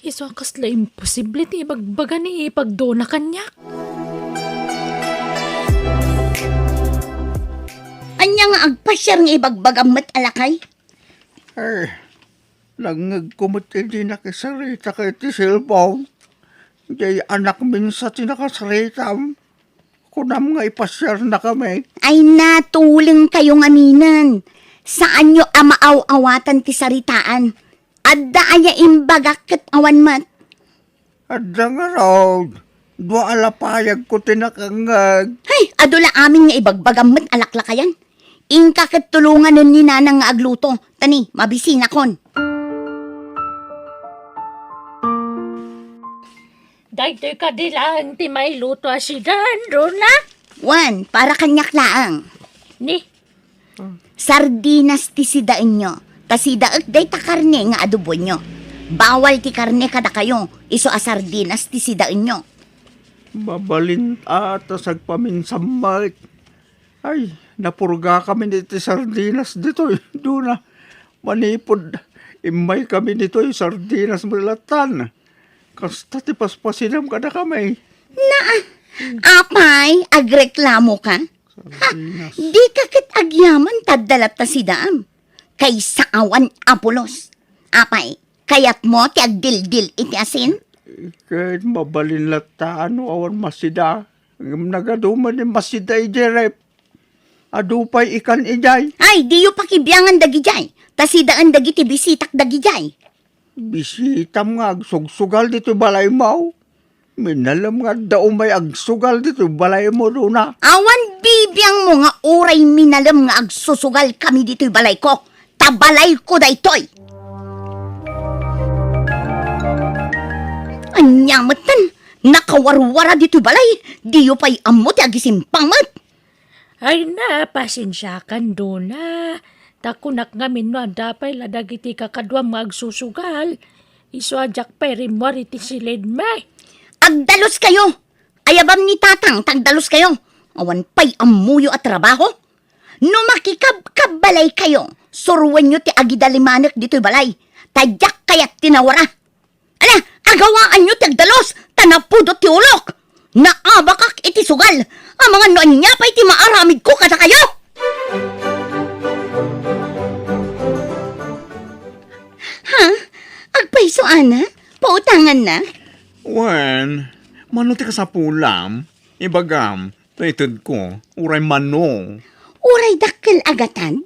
Isu a kasla imposible ti ibagbaga ni Ipag Dona kaniak. Ania nga agpasiar nga ibagbagam met a lakay? Eh, nangngegko met idi nakisarita ka iti cellphone. Diay anakmin sa ti nakasaritam. Kunam nga ipasiarnakami. Ay, natulengkayo ngaminen. Saanyo a maaw-awatan ti saritaan. Adda aya imbagak ket awan met? Adda ngarud. Dua a lapayagko ti nakangngeg. Hay, adu la amin nga ibagbagam met a laklakayan. Inka ket tulonganen ni nanang nga agluto. Ta ni, mabisinakon. Daytoy kadi laeng ti mailuto a sidan, Dona? Wen, para kaniak laeng. Ni? Sardinas ti sidaenyo. Ta sidaek dayta karne nga adoboenyo. Bawal ti karne kadakayo, isu a sardinas ti sidaenyo. Mabalin a ta sagpaminsan met. Ay, napurgakami iti sardinas ditoy, Dona. Manipud immaykami ditoy, sardinas met lattan. Kasta ti paspasinam kadakami. Na, apay, agreklamo ka? Ha, sardinas. Dika ket agyaman ta adda latta sidaam. Kaysa awan a pulos. Apay, kayatmo ti agdildil iti asin? Ket mabalin latta no awan masida. Ngem nagadu met ni masida idiay ref. Adu pay ikan idiay. Ay, diyo pakibiangan dagidiay. Ta sidaen dagiti bisitak dagidiay. Bisitam nga agsugsugal ditoy balaymo? Minalem nga adda umay agsugal ditoy balaymo, Dona. Awan bibiangmo nga uray minalem nga agsusugal kami ditoy balayko, ta balayko daytoy. Ania metten, nakawarwara ditoy balay, diyo pay ammo ti agisimpang met. Ay na, pasensiakan, Dona. Ta kunak ngamin no adda pay la dagiti kakaduam nga agsusugal, isu a diak pay rimmuar iti silidmi. Agdaluskayo! Ayabam ni Tatang ta agdaluskayo. Awan pay ammoyo a trabaho. No makikabkabbalaykayo, suroenyo ti agidalimanek ditoy balay, ta diak kayat ti nawara. Ala, agawaanyo ti agdalus, ta napudot ti ulok. Naabakak iti sugal, amangan no ania pay ti maaramidko kadakayo. Ha? Agpayso, ana? Pautanganna? Wen, mano ti kasapulam? Ibagam, ta itedko, uray mano. Uray dakkel a gatad?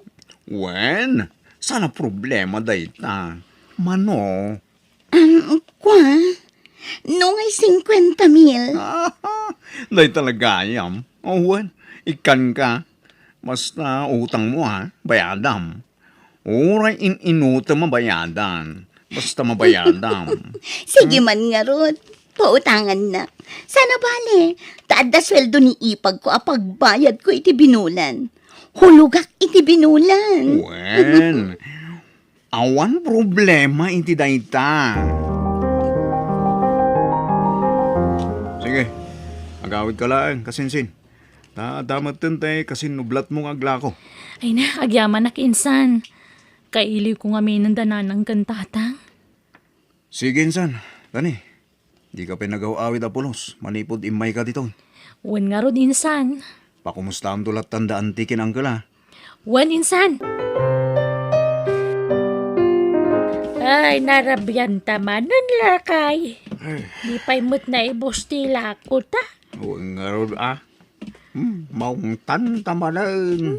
Wen, saan a problema dayta. Mano? Am, kua, nungay singkuenta mil. Dayta la gayam. O, wen, ikkanka. Basta utangmo, ha, bayadam. Uray in-inutem a bayadan. Basta mabayadam. Sige man ngarud, pautangannak. Saan a bale, ta adda sueldo ni ipagko a pagbayadko iti binulan. Hulogak iti binulan. Wen, awan problema iti dayta. Sige, agawidka laeng, kasinsin. Ta adda metten ti kasinnublatmo nga aglako. Ay na, agyamanak, insan. Kailiwko ngamin da nanang ken tatang. Sige, insan. Kani, dika pay nagaw-awid a pulos manipud immayka ditoy. Wen ngarud, insan. Pakumustaamto lattan da anti ken angkel, a. Wen, insan. Ay, narabianta manen, lakay. Ay. Di pay met naibus ti lako ta. Wen ngarud, a. Hmm, maungtan ta manen.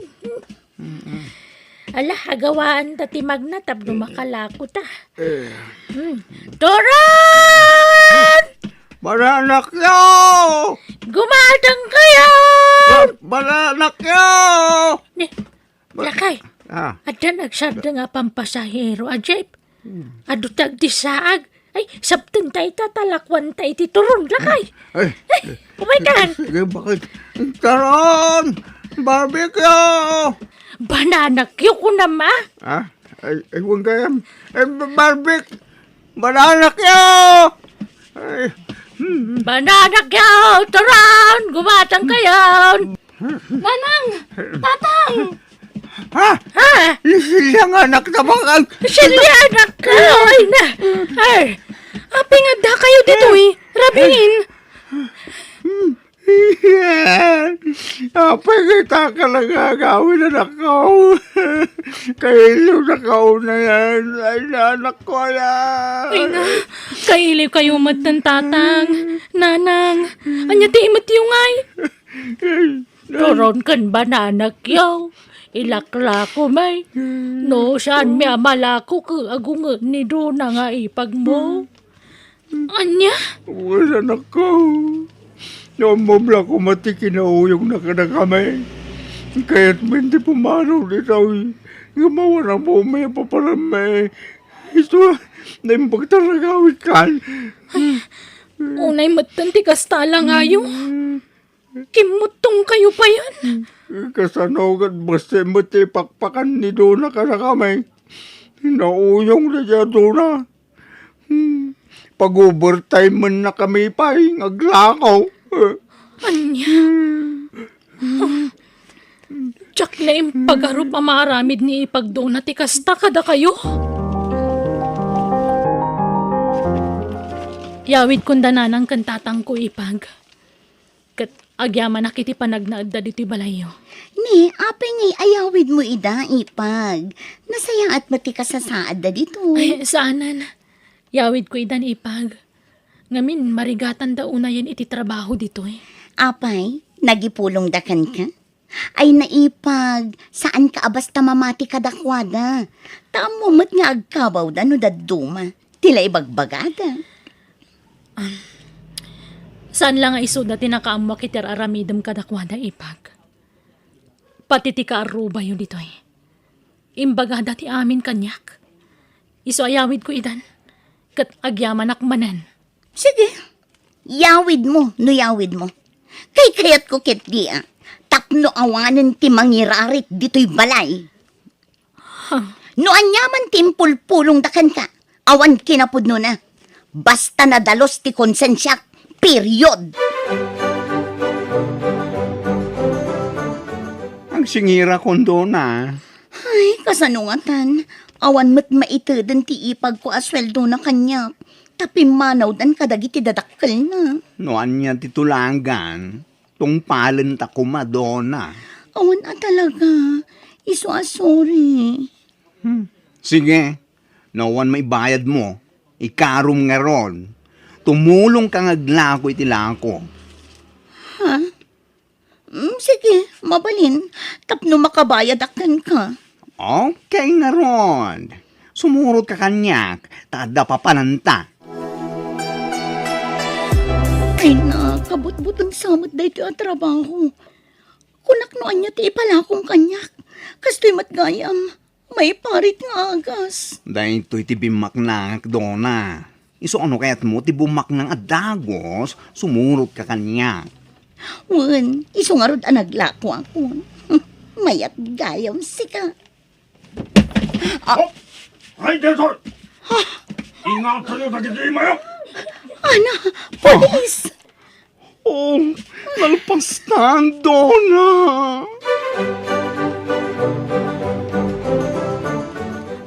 Mm-mm. Ala, agawaan ta ti magna tapno makalako ta. Eh. Hmm. Turon! Bananakyo! Gumatang kayo! Ba-, bananakyo! Ni, Ba-, lakay, ah. Adda nagsardeng a pampasahero a jeep. Hmm. Adu ti agdissaag. Ay, sabten ta ita, talakuan ta iti turon, lakay. Ay, ay, umaykan. Sige, bakit? Turon! Barbecue! Banana cue, kunam, a? Ha? Ay, ay, huwag kayam. Ay, ba-, barbecue! Banana cue! Ay, hmm. Banana cue! Turon! Gumatang kayo! Nanang! Tatang! Ha? Ha? Ni Celia nga anak ta bakal. Celia, anak ko! Ay na! Ay! Apay nga adda kayo ditoy? Rabin! Apay nga ita ka nagagawin, anak ko? Kailiw na kauna yan. Ay na, anak ko, ayan. Ay na, kailiw kayo met, tatang, nanang. Anya ti imet yung ay? Turon ken banana cue. Ilaklako may. No, saan mi a malako ket agunget ni Dona nga ipagmo? Anya? Wen, anak ko. No, mabla ko mati kinauyog na kadakami. Kayat men ti pumanaw ditoy. Nga mawan mo may paparam may. Ito, naimbag taragawit kan. Ay, unay metten ti kasta lang ayo. Kimmuttongkayo payen. Kasano ket bassit met ti pakpakan ni Dona kadakami? Nauyong daydiay a Dona. Hmm. Pag-overtime man na kami pay nga aglako. Ania? Diak la impagarup a maaramid ni Ipag Dona ti kasta kadakayo. Yawidkon da nanang ken tatangko, Ipag. Ket agyamanak iti panagnaedda ditoy balayyo. Ni, apay ngay ayawidmo ida, Ipag? Nasayaat met ti kasasaadda ditoy. Ay, saanen. Yawidko idan, Ipag. Ngamin, marigatanda unayen iti trabaho ditoy. Apay, nagipulongda kenka? Ay, naipag, saanka a basta mamati kadakuada. Ta ammo met nga agkabawda no dadduma. Ti la ibagbagada. Saan la nga isuda ti nakaammoak iti ar-aramidem kadakuada, Ipag. Pati ti kaarrubayo ditoy. Imbagada ti amin kaniak. Isu a yawidko idan, ket agyamanak manen. Sige, yawidmo no yawidmo. Kaykayatko ketdi a tapno awanen ti mangirarit ditoy balay. Huh. No aniaman ti impulpulongda kenka, awan kinapudnona. Basta nadalus ti konsensiak, period. Agsingirakon, Dona. Ay, kasano ngatan? Awan met maiteden ti ipagko a sueldona kaniak, ta pimmanawdan kadagiti dadakkelna. No ania ti tulagan, tungpalenta koma, Dona. Awan a talaga. Isu a sorry. Hmm. Sige, no awan maibayadmo, ikarom ngarud. Tumulongka nga aglako iti lako. Ha? Mm, sige, mabalin, tapno makabayadak kenka. Okay ngarud. Sumurotka kaniak, ta adda papananta. Ay na, kabutbuton sa met daytoy a trabaho. Kunak no ania ti ipalakong kaniak. Kastoy met gayam. Maiparit nga agas. Daytoy ti bimmaknangak, Dona. Isu a no kayatmo ti bummaknang a dagus, sumurotka kaniak. Wen, isu ngarud a naglakoakon. Mayat gayam sika. Ah. Oh! Ay, Desor! Ingatayo dagiti imayok! Ana, pulis! Oh, nalpastan, Dona!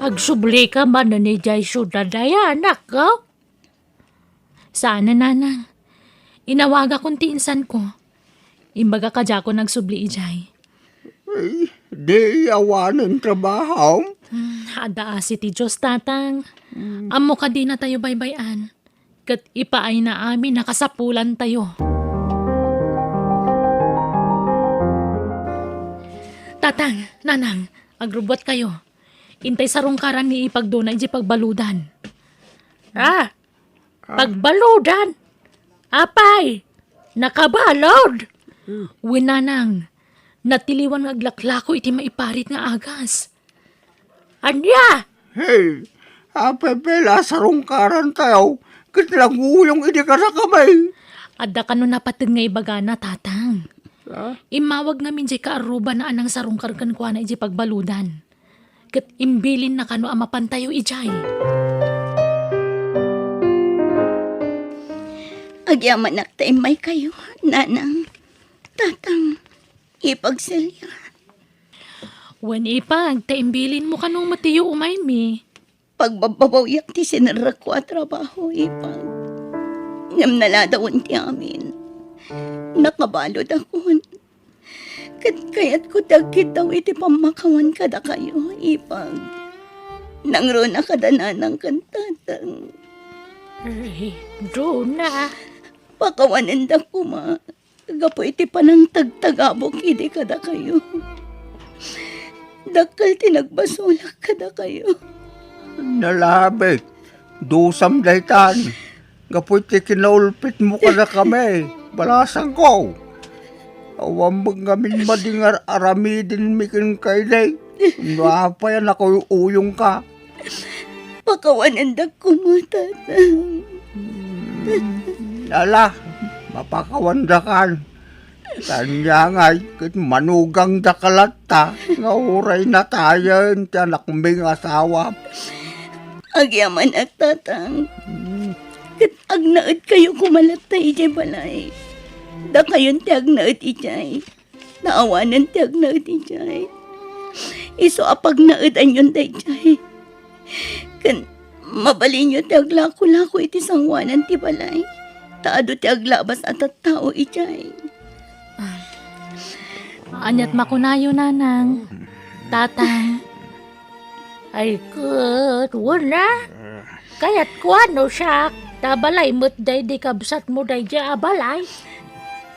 Agsublika manen idiay siudad, ay anak, oh? Saan, nanang. Inawagakon ti insanko. Imbaga kadiakon agsubli idiay. Ay, di awanen trabaho? Hmm, adda asi ti Dios, tatang. Hmm. Ammo kadi natayo baybay-an. Ket ipaayna amin a kasapulantayo. Tatang, nanang, agrubbuatkayo. Intay sarungkaran ni Ipag Dona idiay pagbaludan. Ah, pagbaludan? Apay, nakabalud? Wen, nanang, natiliwan nga aglaklako iti maiparit nga agas. Ania? Hey, apay pay la sarungkarantayo, ket naguyong idi kadakami. Adda kano napateg nga ibagana, tatang. Ah? Immawag ngamin diay kaarrubana a nangsarungkar kenkuana idiay pagbaludan. Ket imbilinna kano a mapantayo idiay. Agyamanak ta immaykayo, nanang, tatang, Ipag Celia. Wen, Ipag, ta imbilinmo kano met ti umaymi. Pagbabbabawiak ti sinerrekko a trabaho, Ipag. Ngem naladawen ti amin. Nakabaludakon. Ket kayatko ti agkiddaw iti pammakawan kadakayo, Ipag. Nangruna kada nanang ken tatang. Ay, Dona. Pakawanendak koma gapu iti panangtagtagabok idi kadakayo. Dakkel ti nagbasolak kadakayo. Nalabit, dusam daytan. Gapu iti kinaulpitmo kadakami, balasangko. Awan met ngamin madi nga ar-aramidenmi kenka idi. No apay a nakuy-uyongka. Pakawanendak koma, tatang. Ala, mapakawandakan. Ania ngay ket manugangdaka latta nga uray natayen ti anakmi nga asawa. Agyamanak, Tatang. Hmm. Ket agnaedkayo koma latta idiay balay. Dakayon ti agnaed idiay. Ta awanen ti agnaed idiay. Isu a pagnaedanyon daydiay. Ken mabalinyo ti aglakolako iti sangoanan ti balay, ta adu ti aglabas a tattao idiay. Aniat makunayo, Nanang, Tatang? Ay, ket, wen a. Kayatko a no siak, ta balay met daydi kabsatmo daydiay a balay.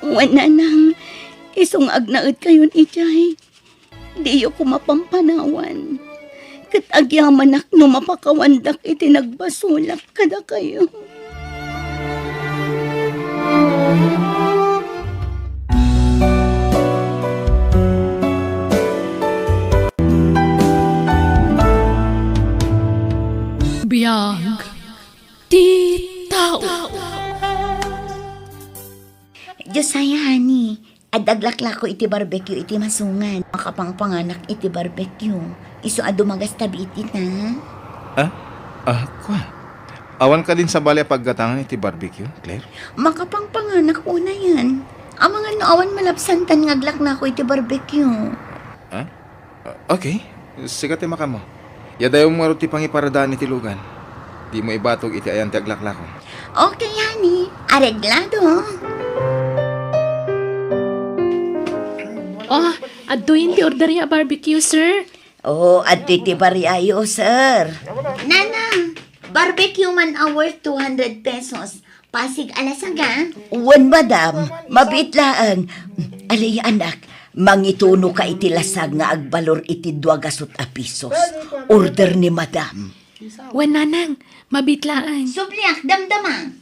Wen, Nanang, isu nga agnaedkayon idiay. Diyo koma pampanawan, ket agyamanak no mapakawandak iti nagbasolak kadakayo. Biag ti tao. Josiah, honey, adda aglaklako iti barbecue iti masungan. Makapangpanganak iti barbecue. Isu a dumagasta iti na. Ah? Ah, kua. Awan kadin sabali a paggatangan iti barbecue, Claire? Makapangpanganak unayen. Amangan no awan malabsantan nga aglaklako iti barbecue. Ah? Ah, okay. Sika ti makaammo. Yadayom ngarud ti pangiparadaan iti lugan. Dimo ibatog iti ayan ti aglaklako. Okay, honey. Areglado. Oh, adtoyen ti orderyo a barbecue, sir. Oh, adtoy ti bariayo, sir. Nanang, barbecue man a worth two hundred pesos. Pasig a lasaga? Wen, madam. Mabiit laeng. Alay, anak, mangitunoka iti lasag nga agbalor iti dua gasut a pisos. Order ni madam. Wen, nanang, mabiit laeng. Subliak, damdama.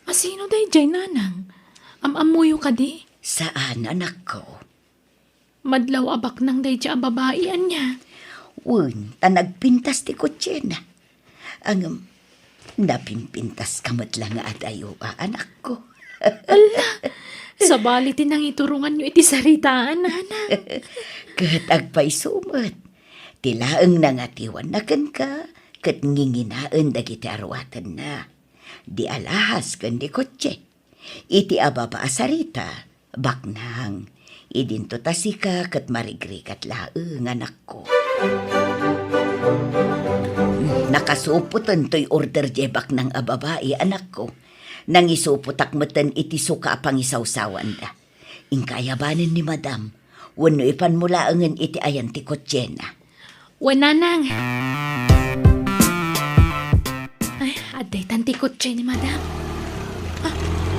Asino daydiay, nanang? Am-ammoyo kadi? Saan, anakko. Madlaw a baknang daydiay a babai, ania? Wen, ta nagpintas ti kotsena. Ngem, napimpintaska met la nga adayo a, anakko. Ala, sabali ti nangituronganyo iti saritaan, nanang. Ket agpayso met. Ti laeng nangatiwanna kenka, ket nginginaen dagiti aruatenna. Di alahas ken di kotse. Iti ababa a sarita, baknang. Idinto ta sika ket marigrigat laeng, anakko. Nakasupoten toy order diay baknang a babai, anakko. Nangisupotak meten iti suka a pangisawsawanda. Inka ayabanen ni madam, wenno ipanmo laengen iti ayan ti kotsena. Wen, nanang. Ay, adda itan ti kotse ni madam. Ah,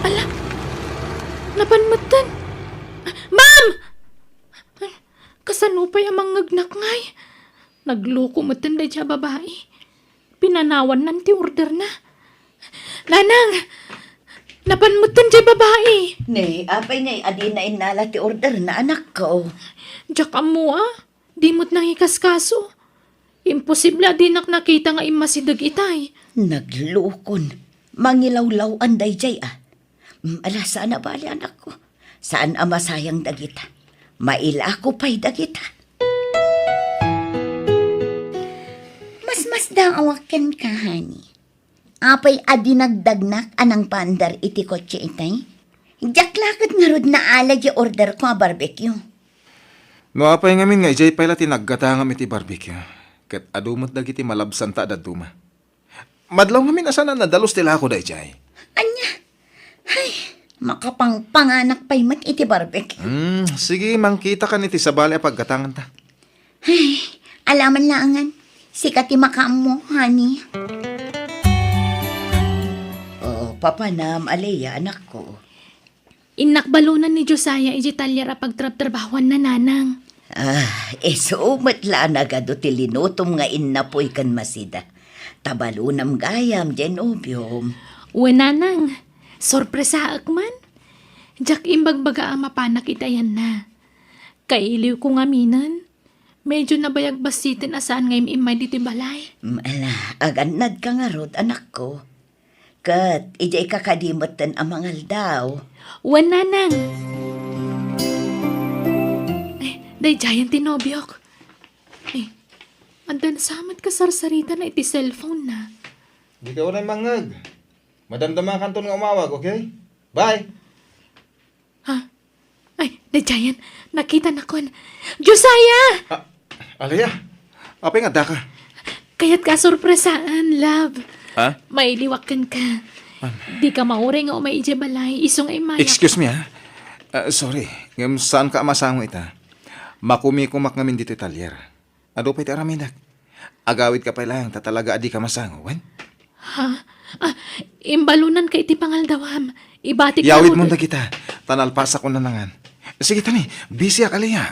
ala, napan metten. Ah, ma'am! Ay, kasano pay a mangngegnak ngay? Nagloko metten daydiay a babai. Pinanawannan ti orderna. Nanang! Napan metten diay babai! Ne, apay ngay a dina innala ti orderna, anakko? Diak ammo a. Di met nangikaskaso. Imposible a dinak nakita nga immasideg itay. Naglukon. Mangilawlaw-an daydiay a. Mm, ala, saan a bali, anakko. Saan a masayang dagita. Mailako pay dagita. Masmasdaawak kenka, honey. Apay a dinagdagnak a nangpaandar iti kotse itay? Diak la ket ngarud naala diay orderko a barbecue. No apay ngamin nga idiay pay la ti naggatangam iti barbecue, ket adu met dagiti malabsanta a dadduma. Madlaw ngamin a saan a nadalus ti lako daydiay. Ania? Ay, makapangpanganak pay met iti barbecue. Hmm, sige, mangkitakan iti sabali a paggatanganta. Ay, alaman laengen. Sika ti makaammo, honey. Oh, papanam, Alea, anakko. Innak balunan ni Josiah idiay talyer a pagtrabtrabahuanna, nanang. Ah, isu met la a nagadu ti linutom nga innapoy ken masida. Ta balunam gayam diay nobiom. Wen, nanang, sorpresaek man. Diak imbagbaga a mapanak iti ayanna. Kailiwko ngaminen. Medyo nabayag bassiten a saan nga im-immay ditoy balay. Mm, ala, agannadka ngarud, anakko. Ket idiay ka kadi metten a mangaldaw. Wen, nanang. Eh, daydiayen ti nobiok. Eh, addan sa met kasarsarita na iti cellphone na. Dika unay mangngeg. Madamdamakanton nga umawag, okay? Bye! Ha? Ay, daydiayen, nakitanakon. Josiah! Ah, Alea, apay nga addaka? Kayatka a sorpresaan, love. Ha? Mailiwak kenka. Dika mauray nga umay idiay balay, isu nga immayak. Excuse me, ha? Ah, sorry, ngem saanka a masango ita. Makumikumak ngamin ditoy talyer. Adu pay ti aramidek. Agawidka pay laeng ta talaga a dika masango, wen? Ha? Ah, imbalonanka iti pangaldawam. Ibatik Yawidmon dagita, ta nalpasakon nanangan. Sige tani, busy ak, Alea.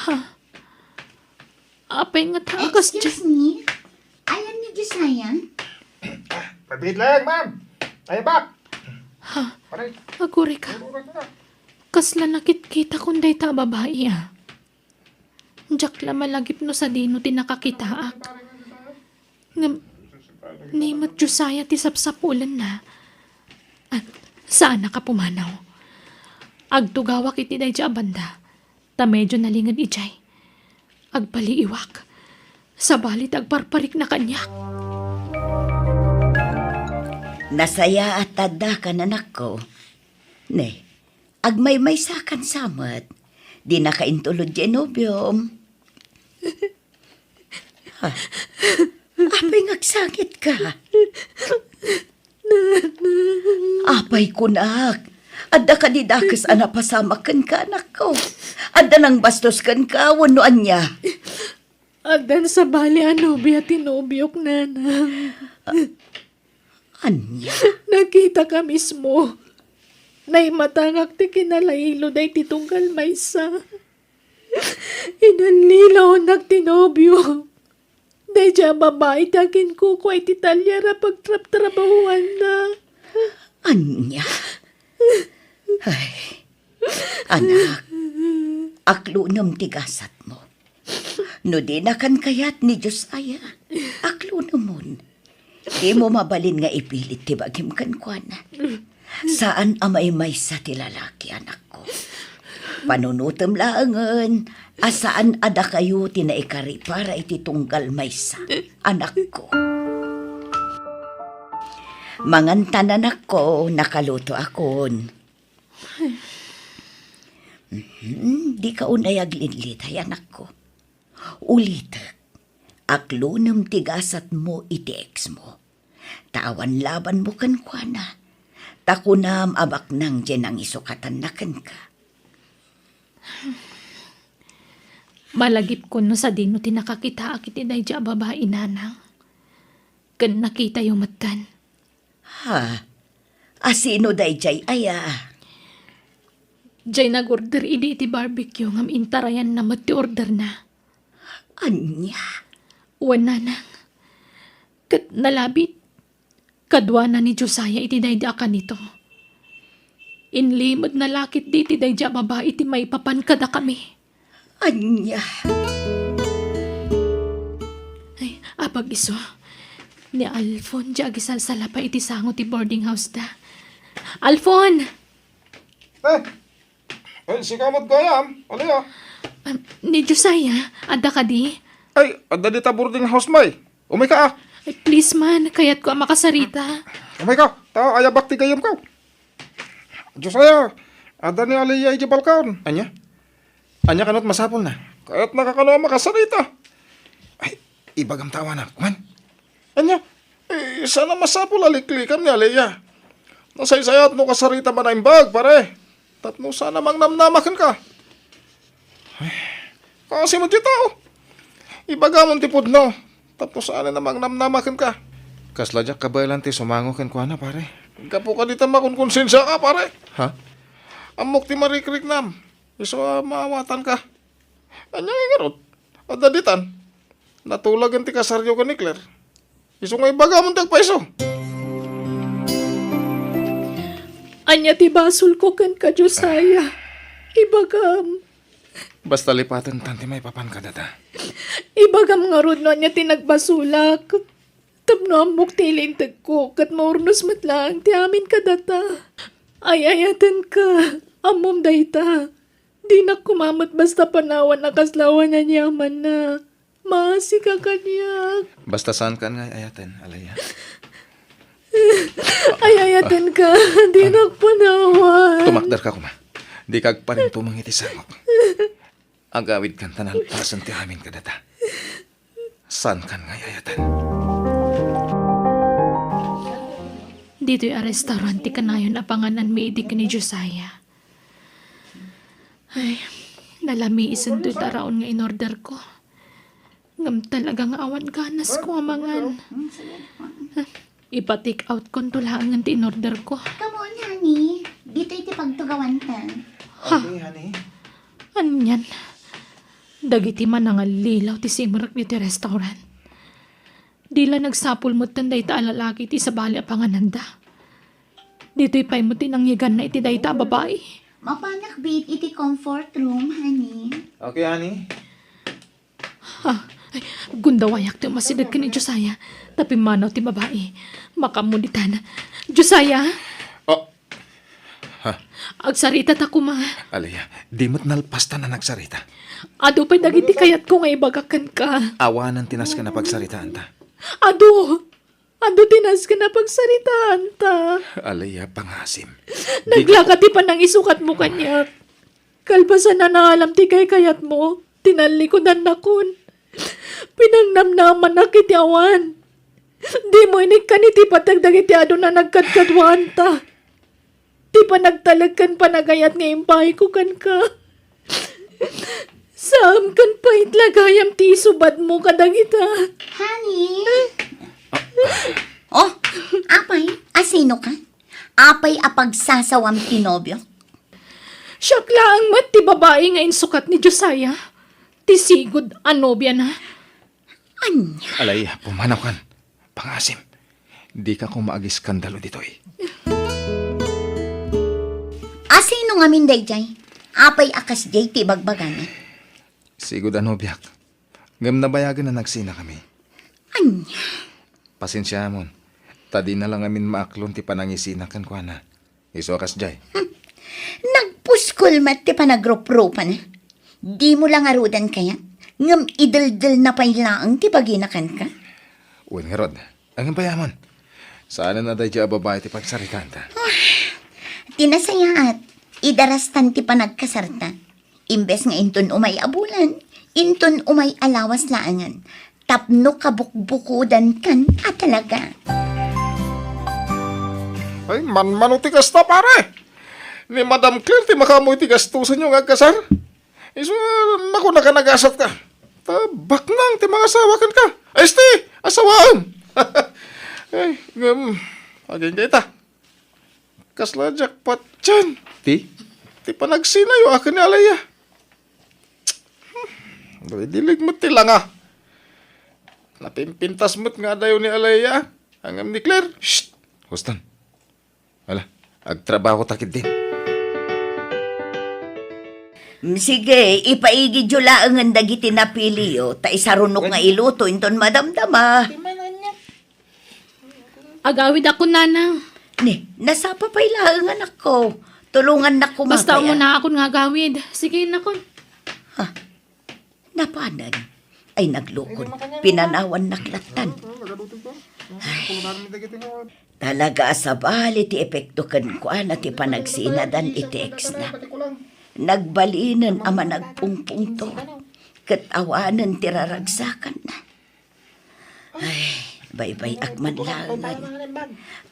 Ha? Apay nga takas Excuse me? Ayan ni Josiah? Pabit lang, ma'am. Ay, bak. Ha? Pare. Agurika. Agurika. Kasla nakitkitakon dayta a babai, ah. Diak la malagip no sadino ti nakakitaak. Ngem, ni met Josiah ti sapsapulenna. Ah, saanak a pumanaw. Agtugawak iti daydiay a banda, ta medio nalinged idiay. Agpaliiwak. Sabali ti agparparikna kaniak. Nasayaat ta addaka, anakko. Ne, agmaymaysakan sa met. Dinaka intulod diay nobiom. Ha? Apay nga agsangitka? Apay kunak, adda kadi dakes a napasamak kenka, anakko? Adda nangbastos kenka wenno ania? Addan sabali a nobia ti nobiok, nanang. Ania? Nakitaka mismo. Naimatangak ti kinalailo daydi tunggal maysa. Inallilaonnak ti nobio. Daydiay a babai ti aginkukua iti talyer a pagtrabtrabahuanna. Ania? Ay, anak, aklunem ti gasatmo. No dinakan kayat ni Josiah, aklunemon. Dimo mabalin nga ipilit ti bagim kenkuana. Saan a maymaysa ti lalaki, anakko. Panunotem laengen a saan a dakayo ti naikari para iti tunggal maysa, anakko. Mangantan, anakko, nakalutoakon. Mhm, dika unay aglidlitay, anakko. Ulitek, aklunem ti gasatmo iti eksmo. Ta awan labanmo kenkuana. Ta kunam a baknang diay nangisukatanna kenka. Malagipkon no sadino ti nakakitaak iti daydiay a babai, nanang. Ken nakitayo metten. Ha? A sino daydiay aya? Diay nag-order idi iti barbecue ngem intarayanna met ti orderna. Ania? Wen, nanang. Ket nalabit, kaduana ni Josiah iti daydi a kanito. Inlimedna la ketdi iti daydi a babai ti maipapan kadakami. Ania? Ay, apag-isu. Ni Alfon, diay agisalsalapa iti sango ti boarding house da. Alfon! Eh, Ay, sika met gayam, Alea. Ah, ni Josiah, adda kadi? Ay, adda dita boarding house, may. Umayka, ah. Ay, please man, kayatko a makasarita. Umayka, ta ayabak ti gayyemko. Josiah, adda ni Alea idiay balkon. Ania? Ania kano ti masapulna? Kayatnaka kano a makasarita. Ay, ibagam ta awanak, man. Ania? Eh, saan a masapul a liklikam ni Alea. Nasaysayat no kasarita man a imbag, pare. Tapno saan a mangnamnama kenka. Ay, kasi met ti tao. Ibagamon ti pudno. Tapno saan a mangnamnama kenka. Kasla diak kabaelan ti sumango kenkuana, pare. Gapu kadi ta makunkonsensiaka, pare. Ha? Ammok ti marikriknam. Isu a maawatanka. Ania ngay ngarud? Adda ditan. Natulagen ti kasaryo ken ni Claire. Isu nga ibagamon ti agpayso. Ania ti basolko kenka, Josiah? Ibagam. Basta lipatentan ti maipapan kadata. Ibagam ngarud no ania ti nagbasolak. Tapno ammok ti ilintegko, ket maurnos met laeng ti amin kadata. Ay-ayatenka, ammom dayta. Dinak koma met basta panawan a kasla awanan ni amanna. Maasika kaniak. Basta saankan nga ay-ayaten, Alaya. Ay-ayatenka, dinak panawan. Tumakderka koma. Dika agparintumeng iti sangok. Agawidkan ta nalpasen ti amin kadata. Saankan nga ay-ayaten. Ditoy a restaurant ti kanayon a pangananmi idi ken ni Josiah. Ay, nalamiisen toy taraon nga inorderko. Ngem talaga nga awan ganasko a mangan. Ipa-take out konto laengen ti inorderko. Come on, honey. Ditoy ti pagtugawanta. Ha? Okay, honey. Anian? Dagiti manangallilaw ti simrek ditoy restaurant. Di la nagsapul metten dayta a lalaki iti sabali a pangananda. Ditoy pay met ti nangyiganna iti dayta a babai. Mapanak bit iti comfort room, honey. Okay, honey. Ha? Ay, gundawayak ti umasideg ken ni Josiah. Ta pimmanaw ti babai. Makaammo ditan. Josiah? Oh. Ha? Agsarita ta koma. Alaya, di met nalpas ta nga agsarita. Adu pay dagiti kayatko nga ibaga kenka. Awanen ti nasken a pagsaritaanta. Adu! Adu ti nasken a pagsaritaanta. Alaya, pangasim. Naglaka ti panangisukatmo kaniak. Kalpasan a naalam ti kaykayatmo, tinallikudannakon. Pinangnamnamanak iti awan. Dimo inikkan iti pateg dagiti adu a nagkadkaduaanta. Ti panagtalek ken panagayat nga impaayko kenka. Saan ken pay la gayam ti isubadmo kadagita. Honey? Oh, apay, asino ka? Apay a pagsasawam ti nobio? Siak laeng met ti babai nga insukat ni Josiah, ti sigud a nobiana. Ania? Alay, pumanaw kan. Pangasim. Dika koma agiskandalo ditoy. Asino ngamin daydiay? Apay a kasdiay ti ibagbagana? Sigud a nobiak. Ngem nabayagen a nagsinakami. Ania? Pasensiamon, ta dina la ngamin maaklon ti panangisina kenkuana. Isu a kasdiay. Hmm. Nagpuskol met ti panagruprupana. Dimo la ngaruden kayat, ngem ideldelna pay laeng ti bagina kenka. Wen ngarud, ngem pay amon. Saanen a daydiay a babai ti pagsaritaanta. Ah, ti nasayaat, idarastan ti panagkasarta. Imbes nga inton umay a bulan, inton umay a lawas laengen. Tapno kabukbukodankan a talaga. Ay, manmano ti kasta, pare! Ni Madam Claire ti makaammo iti gastosenyo nga agkasar. Isu, naku, nakanagasat ka. Ta baknang ti mangasawa kenka. Ay, esti, asawaem. Ay, ngem, agingga ita. Kasla jackpot diay. Ti? Ti panagsinayo a ken ni Alaya. Hmm, dilig met ti langa. Napimpintas met nga adayo ni Alaya. Ngem ni Claire. Shh! Huston. Ala, agtrabaho ta ketdin. Mm, sige, ipaigidyo laengen dagiti napiliyo, ta isarunok nga iluto inton madamdama. Agawidakon, nanang. Ni, nasapa pay laeng, anakko. Tulongannak koma. Basta pay, ah, umunaakon nga agawid. Sige, nakon. Ha? Napanen? Ay, naglukon. Pinanawannak lattan. Ay, talaga a sabali ti epekto kenkuana ti panagsinadan iti ex-na. Nagbalinen a managpungpungto. Ket awanen ti raragsakanna. Ay, baybay-ak man laengen.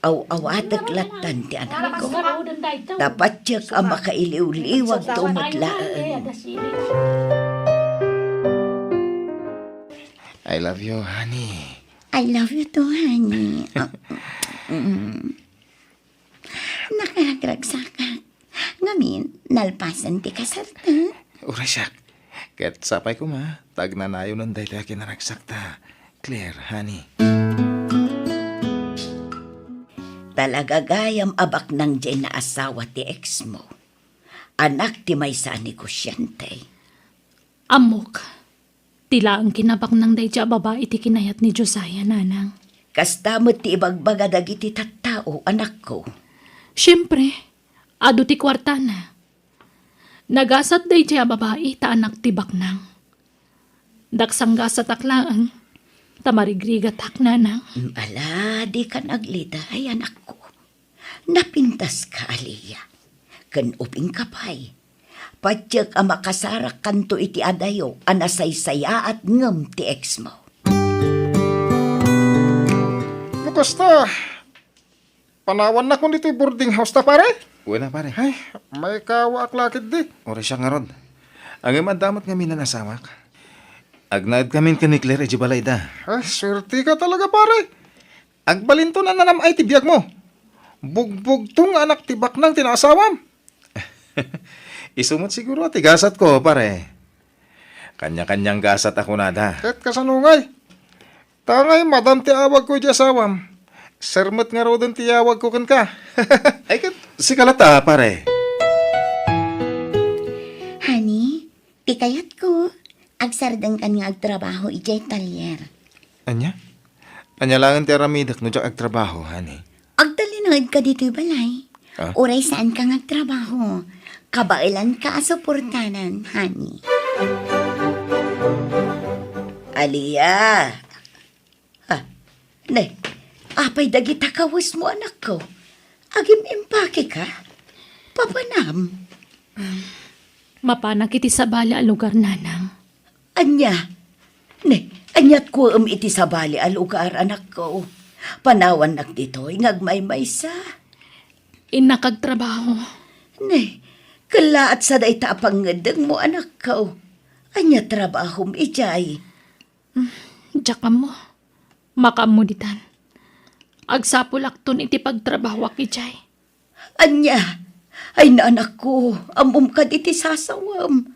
Aw-awatek lattan ti anakko. Ta patiek a makailiwliwagto met laeng. I love you, honey. I love you too, honey. Ah, mm. Nakaragragsakak. Ngamin, nalpasen ti kasarta. Uray siak. Ket sapay koma, ta agnanayonen daytoy a kinaragsakta. Claire, honey. Talaga gayam a baknang diay naasawa ti ex mo. Anak ti maysa a negosyante. Ammok. Ti laeng kinabaknang daydiay a babai ti kinayat ni Josiah, nanang. Kasta met ti ibagbaga dagiti tattao, anakko. Siempre, adu ti kuartana. Nagasat daydiay a babai ta anak ti baknang. Daksanggasatak laeng, ta marigrigatak, nanang. Mm, ala, dikan agliday, anakko. Napintaska, Alia. Ken ubingka pay. Patiek a makasarakkanto iti adayo a nasaysayaat ngem ti ex mo. No kasta, panawannakon ditoy boarding house ta, pare? Wen a, pare. Ay, maikawaak la ketdi. Uray siak ngarud. Ngem adda met ngamin nan asawak. Agnaedkamin ken ni Claire idiay balayda. Ay, suerteka talaga, pare. Agbalinto a nanam-ay ti biagmo. Bugbugto nga anak ti baknang ti naasawam. Isu met siguro ti gasatko, pare. Kanya-kanyang gasat a kunada. Ket kasano ngay? Ta ngay, madam ti awagko idiay asawam. Sir met ngaruden ti awagko kenka. Ay, ket sika latta, pare. Honey, ti kayatko, agsardengkan nga agtrabaho idiay talyer. Ania? Ania laeng ti aramidek no diak agtrabaho, honey? Agtalinaedka ditoy balay. Ah? Uray saanka nga agtrabaho. Kabaelanka a suportanan, honey. Alia! Ah, ne, apay dagita kawesmo, anakko? Agim-impakeka? Papanam? Mapanak iti sabali a lugar, nanang. Ania? Ne, aniat kuem iti sabali a lugar, anakko? Panawannak ditoy nga agmaymaysa. Innak agtrabaho. Ne, kellaat sa dayta a pangngeddengmo, anakko. Ania trabahom idiay? Diak ammo. Makaammo ditan. Agsapulakton iti pagtrabahoak idiay. Ania? Ay, nanakko, ammom kadi ti sasawem.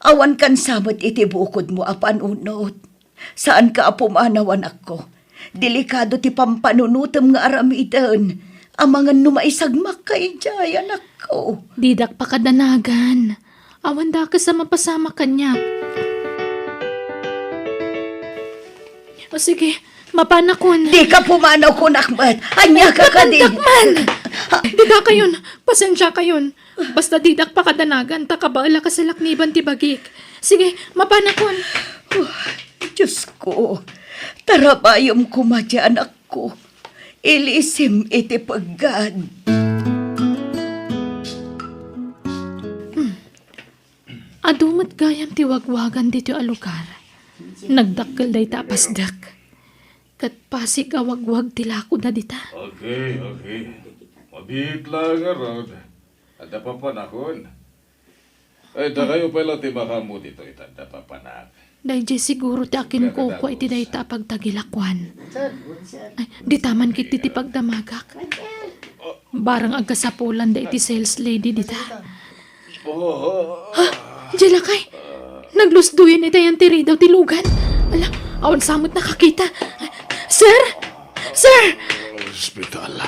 Awankan sa met iti bukodmo a panunot. Saanka a pumanaw, anakko. Delikado ti pampanunotem nga aramiden. Amangan no maisagmakka idiay, anakko. Didak pakadanagan. Awan dakes a mapasamak kaniak. O sige, mapanakon. Dika pumanaw, kunak met. Ania ka kadi? Dakman! Didakayon, pasensiakayon. Basta didak pakadanagan, ta kabaelak a salakniban ti bagik. Sige, mapanakon. Oh, Diosko, tarabayem koma ti anakko. Ilisim iti peggad. Hmm. Adu met gayam ti wagwagan ditoy a lugar. Nagdakkel dayta a pasdek. Ket pasig a wagwag ti lakoda dita. Okay, okay. Mabiit laeng ngarud. Adda papanakon. Ay, dakayo pay la ti makaammo ditoy, ta adda papanak. Daydiay siguro ti akinkukua iti dayta a pagtagilakuan. Ay, dita man ketdi ti pagdamagak. Barang agkasapulan da iti sales lady dita. Oh. Ha? Diay lakay? Naglusdoyen itayan ti ridaw ti lugan. Ala, awan sa met nakakita. Sir? Sir! Ospital.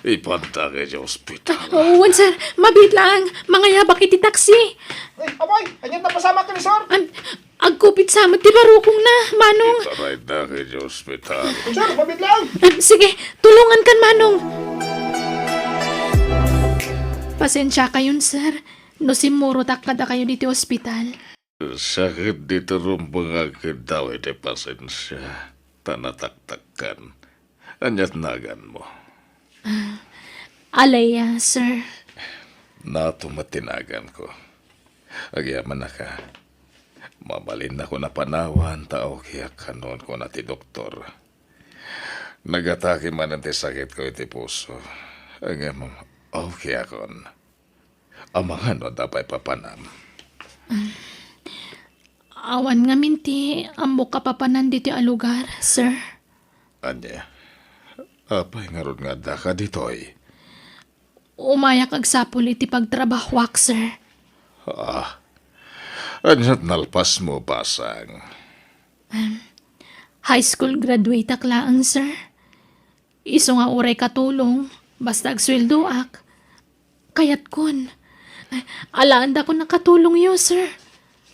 Ipanta kay ospital. Wen, sir. Mabiit laeng. Mangayabak iti taksi. Ay, amay! Anian napasamak ken ni sir? Am, agkupit sa met ti barukongna, Manong. Itarayda kay ospital. Sir, mabiit laeng! Am, sige, tulongankan, Manong. Pasensiakayon, sir, no simmurotak kadakayo ditoy ospital. Sakit ditoy rumbengak ket daway ti pasensia, ta nataktakkan. Aniat naganmo? Ah, Alea, sir. Nato met ti naganko. Agyamanak a, mabalinnakon a panawan ta okay-ak kanon, kuna ti doktor. Nagatake manen ti sakitko iti puso. Ngem okay-akon. Amangan no adda pay papanam. Awan ngamin ti ammok a papanan ditoy a lugar, sir. Ania? Apay ngarud nga addaka ditoy? Umayak agsapul iti pagtrabahoak, sir. Ah, aniat nalpasmo, basang? Em, high school graduate-ak laeng, sir. Isu nga uray katulong, basta agsueldoak, kayatkon. Alaendakon a katulongyo, sir.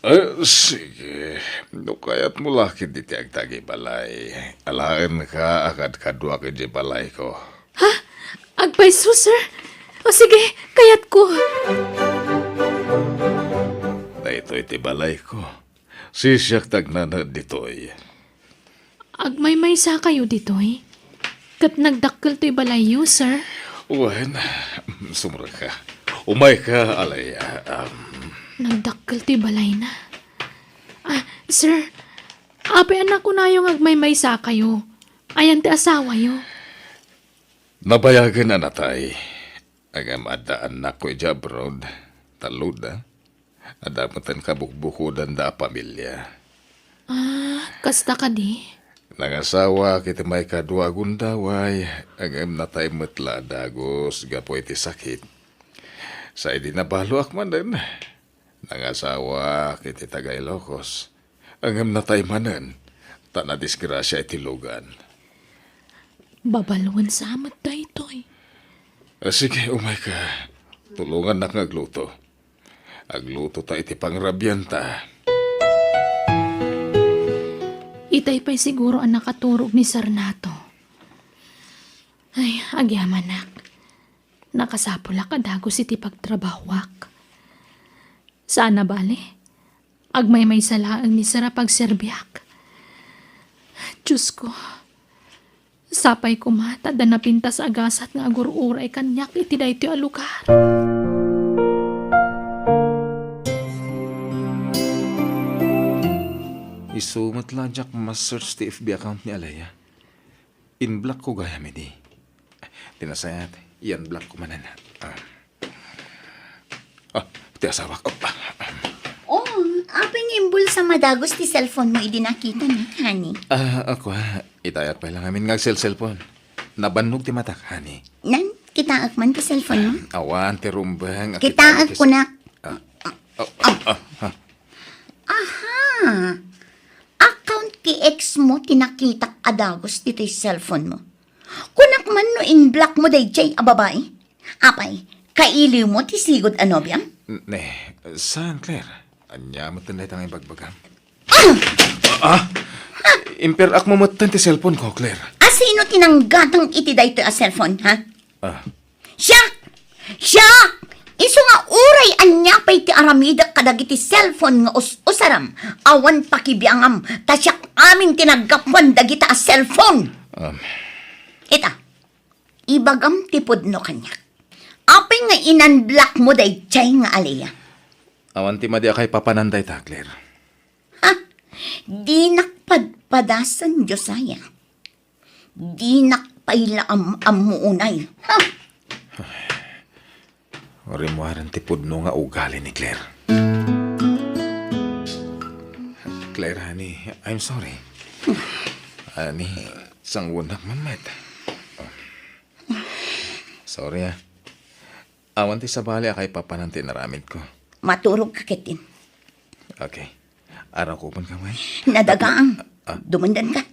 Eh, sige. No kayatmo la ketdi ti agtagibalay, alaenka a kadkaduak idiay balayko. Ha? Agpayso, sir? O sige, kayatko. Daytoy ti balayko. Sisiak ti agnanaed ditoy. Agmaymaysakayo ditoy? Ket nagdakkel toy balayyo, sir? Wen, sumrek ka. Umayka, Alea. Um, Nagdakkel toy balayna. Ah, sir, apay a nakunayo nga agmaymaysakayo? Ayan ti asawayo? Nabayagen a natay. Ngem adda annakko idiay abroad. Talloda. Adda metten kabukbukodanda a pamilia. Ah, kasta kadi? Nangasawaak iti maikadua a gundaway, ngem natay met la a dagus gapu iti sakit. Sa idi nabaluak manen, nangasawaak iti taga-Ilocos, ngem natay manen, ta nadisgrasia iti lugan. Babaluen sa met daytoy. Ah, sige, umayka. Tulongannak nga agluto. Agluto ta iti pangrabianta. Itay pay siguro a nakaturog ni Sarnato. Ay, agyamanak. Nakasapulak a dagus iti pagtrabahoak. Saan a bale, agmaymaysa laeng ni Sir a pagserbiak. Diosko, sapay koma ta adda napintas a gasat nga agur-uray kaniak iti daytoy a lugar. Isu met la diak ma-search ti F B account ni Alea. In-block ko gayam idi. Ti nasayaat, i-unblock ko manen. Ah. Ah, ti asawak. Oh, ah. Oh, apay nga imbulsam a dagus ti cellphone mo idi nakitanak, honey? Ah, ako, ah. Itayak pay la ngamin nga agselselpon. Nabannog ti matak, honey. Nan, kitaek man ti cellphone mo? Awan, ti rumbeng. Kitaek, kunak. Ah. Oh, ah, ah, ah. Aha! Account ti ex mo ti nakitak a dagus ditoy cellphone mo. Kunak man no in-block mo daydiay a babai? Apay, kailiw mo ti sigud a nobiam? N-, ne, saan, Claire? Ania metten dayta nga ibagbagam? Ah! Ah! Imper-ak mo metten ti cellphone ko, Claire. A sino ti nanggatang iti daytoy a cellphone, ha? Ah. Siak! Siak! Isu nga uray ania pay ti aramidek kadagiti cellphone nga us-usaram, awan pakibiangam, ta siak amin ti naggapuan dagita a cellphone. Um. Ita, ibagam ti pudno kaniak. Apay nga in-unblock mo daydiay nga Alea? Awan ti madi a kaipapanan dayta, Claire. Ha? Dinak padpadasen, Josiah. Dinak pay la am-ammo unay. Ha? Rimmuaren ti pudno nga ugali ni Claire. Claire, honey, I'm sorry. Honey, sangunak man met. Sorry, ah. Awan ti sabali a kaipapanan ti inaramidko. Maturog ka ketdin. Okay. Arakupen ka man. Nadagaang. Ah. Dumandan ka.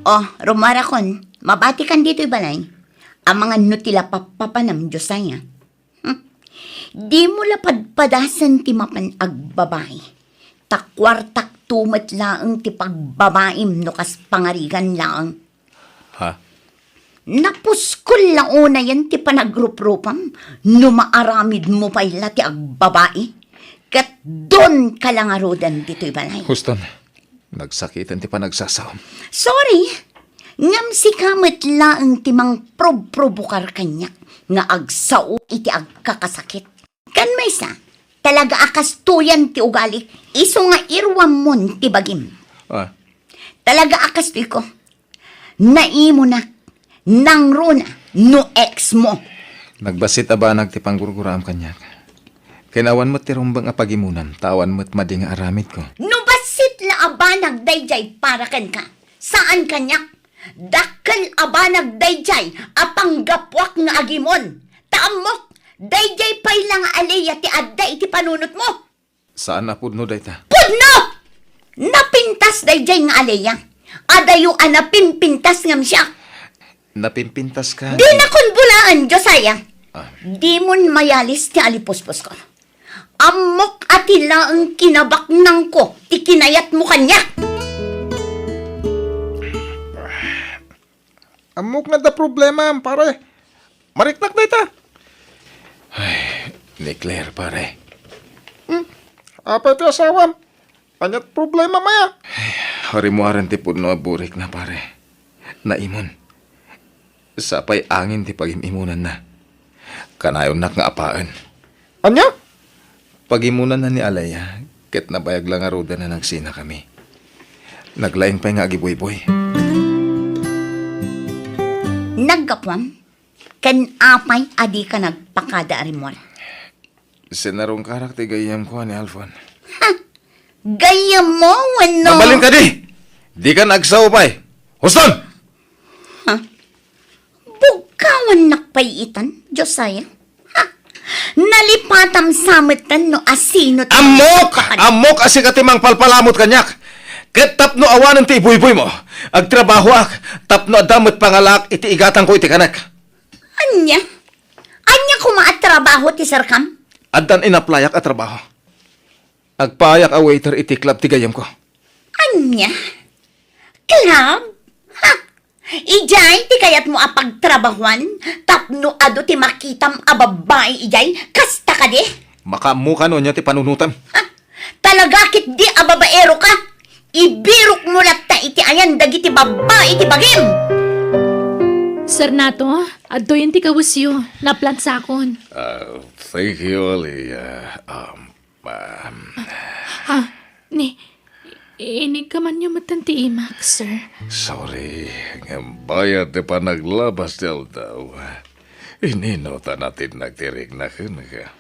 Oh, Romarakon, mabati kan ditoy balay. Amangan no ti la pappapanam, Josiah. Hmm. Dimo la padpadasen ti mapan agbabai. Ta kuartak to met laeng ti pagbabaim no kas pangarigan laeng. Ha? Napuskol la unayen ti panagruprupam no maaramidmo pay la ti agbabai ket donka la ngaruden ditoy balay. Huston, nagsakiten ti panagsasaom. Sorry, ngem sika met laeng ti mangprobprobokar kaniak nga agsao iti agkakasakit. Ken maysa, talaga a kastoyan ti ugalik, isu nga iruammon ti bagim. Ah. Talaga a kastoyko. Naimonak, nangruna, no ex mo. Nagbassit a banag ti panggurguraam kaniak. Ken awan met ti rumbeng a pagimonam, ta awan met madi nga aramidko. No bassit la a banag daydiay para kenka, saan kaniak. Dakkel a banag daydiay a panggapuak nga agimon. Ta ammok, daydiay pay la nga Alea ti adda iti panunotmo. Saan a pudno dayta? Pudno! Napintas daydiay nga Alea. Adayo a napimpintas ngem siak. Napimpintas ka? Dinakon bulaan, Josiah. Ah. Dimon mayalis ti alipuspusko. Ammok a ti laeng kinabaknangko ti kinayatmo kaniak. Ammok nga adda problema, pare. Mariknak dayta. Ay, ni Claire, pare. Hmm? Apay ti asawam? Ania't problemam aya? Ay, rimmuaren ti pudno a burikna, pare. Naimon. Sapay angin ti pagim-imonanna. Kanayonnak nga apaen. Ania? Pagimonanna ni Alea, ket nabayag la ngaruden a nagsinakami. Naglaing pay nga agibuyboy. Naggapuam? Ken apay a dika nagpakada a rimmuar? Sinarungkarak ti gayyemko a ni Alfon. Ha? Gayyemmo wenno? Mabalin kadi! Dika nga agsao pay! Huston! Ha? Bugkawannak pay itan, Josiah? Ha? Nalipatam sa metten no asino ti Ammok! nagpakan- Ammok a sika ti mangpalpalamut kaniak. Ket tapno awanen ti ibuyboymo, agtrabahoak tapno adda met pangalaak iti igatangko iti kanek. Ania? Ania koma a trabaho ti serkam? Addan inaplayak a trabaho. Agpaayak a waiter iti club ti gayyemko. Ania? Club? Ha? Idiay ti kayatmo a pagtrabahoan tapno adu ti makitam a babbai idiay? Kasta kadi? Makaammoka no ania ti panunotem. Ha? Talaga ketdi a babaero ka? Ibirokmo latta iti ayan dagiti babbai ti bagim. Sir Nato, adtoyen ti kawesyo. Naplansakon. Ah, thank you, Alea. Um, um, Ha? Ni, inigkamanyo metten ti imak, sir. Sorry, ngem bayat ti panaglabas ti aldaw. Inino ta nated nagtirikna kenka?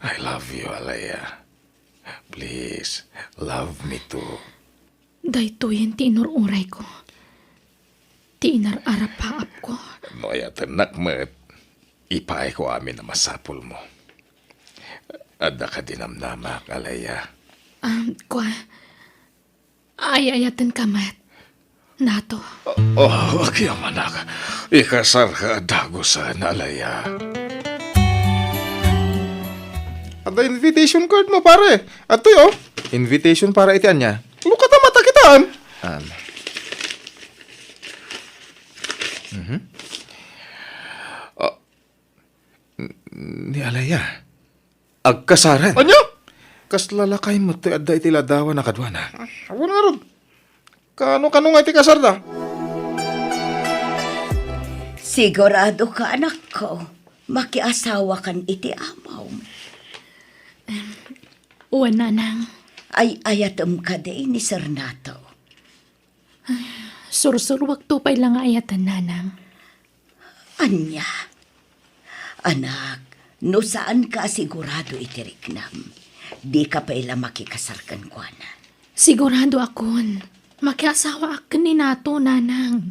I love you, Alea. Please, love me too. Daytoyen ti inur-urayko. Ti inar-arapaapko. No ayatennak met, ipaayko amin a masapulmo. Adda kadi namnamak, Alea? Um, kua, ay-ayatenka met, Nato. Oh, agyamanak. Ikasarka a dagusen, Alea. Adda invitation card mo, pare. Adtoy, oh. Invitation para iti ania? Lukata matakitaan. Um. Mhm. Ah, n-, ni Alea. Agkasaren. Ania? Kasla lakay met ti adda iti ladawan a kaduana. Awan ngarud. Kano-kano nga iti kasarda? Sigurado ka, anakko, makiasawakan iti amom. Wen, nanang. Ay-ayatem kadi ni Sir Nato? Sursuruakto pay la nga ayaten, nanang. Ania? Anak, no saanka a sigurado iti riknam, dika pay la makikasar kenkuana. Siguradoakon. Makiasawaak ken ni Nato, nanang.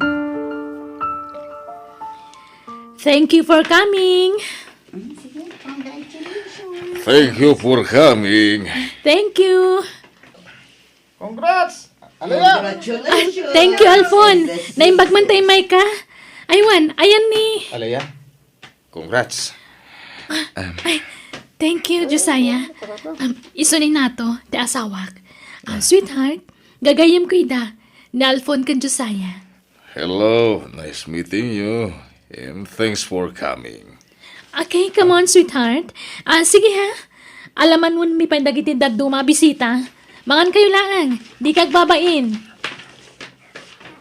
Thank you for coming. Mm, sige, congratulations. Thank you for coming. Thank you. Congrats! Alea! Ah, thank you, Alfon. Naimbag man ta immayka. Aywan, ayan ni Alea, congrats. Ah, um, ay, thank you, Josiah. Um, isu ni Nato, ti asawak. Ah, sweetheart, gagayyemko ida, ni Alfon ken Josiah. Hello, nice meeting you, and thanks for coming. Okay, come on, sweetheart. Ah, sige ha. Alamanonmi pay dagiti dadduma a bisita. Mangankayo laeng, dika agbabain.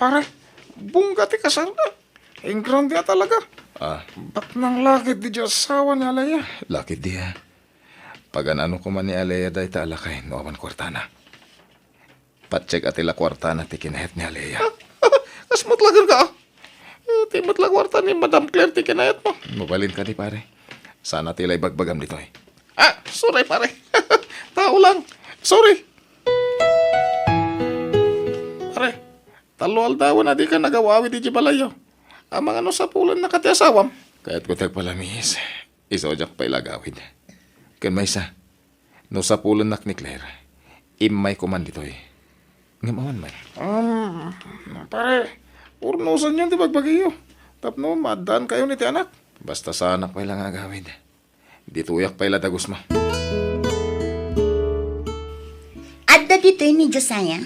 Pare, bungga ti kasarda. Ingrande a talaga. Ah. Baknang la ketdi ti asawa ni Alea. La ketdi, ah. Pagan-ano koma ni Alea dayta a lakay no awan kuartana. Patsekka ti la kuartana ti kinayat ni Alea. Kas met la kenka, ah. Eh, ti met la kuarta ni Madam Claire ti kinayatmo. Mabalin kadi, pare. Saan ti la ibagbagam ditoy. Ah, sorry, pare. Tao lang. Sorry. Pare, tallo aldawen a dika nagaw-awid idiay balayyo. Amangan no sapulennaka ti asawam. Kayatko ti agpalamiis. Isu a diak pay la agawid. Ken maysa, no sapulennak ni Claire, immayko man ditoy. Ngem awan met. Um, pare, urnosenyon ti bagbagiyo tapno maaddaankayon iti anak. Basta saanak pay la nga agawid. Ditoyak pay la dagusmo. Adda ditoy ni Josiah?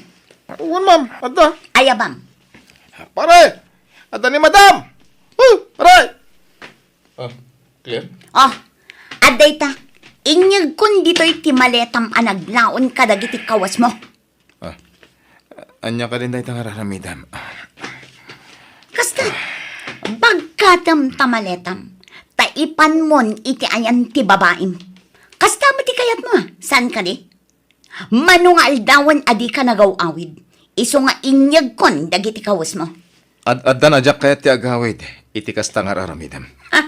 Wen, ma'am. Adda. Aya, ma'am. Pare! Adda ni Madam! Oh, pare! Ah, Claire? Oh, adda ita. Inyegkon ditoy ti maletam a naglaon kadagiti kawasmo. Ah, ania kadin dayta nga raramidam? Kasta, bagkatem ta maletam, ta ipanmon iti ayan ti babaim. Kasta met ti kayatmo, a? Saan kadi? Mano nga aldawen a dika nagaw-awid, isu nga inyegkon dagiti kawesmo. Ad-, addan a diak kayat ti agawid iti kasta nga raramidam. Ha?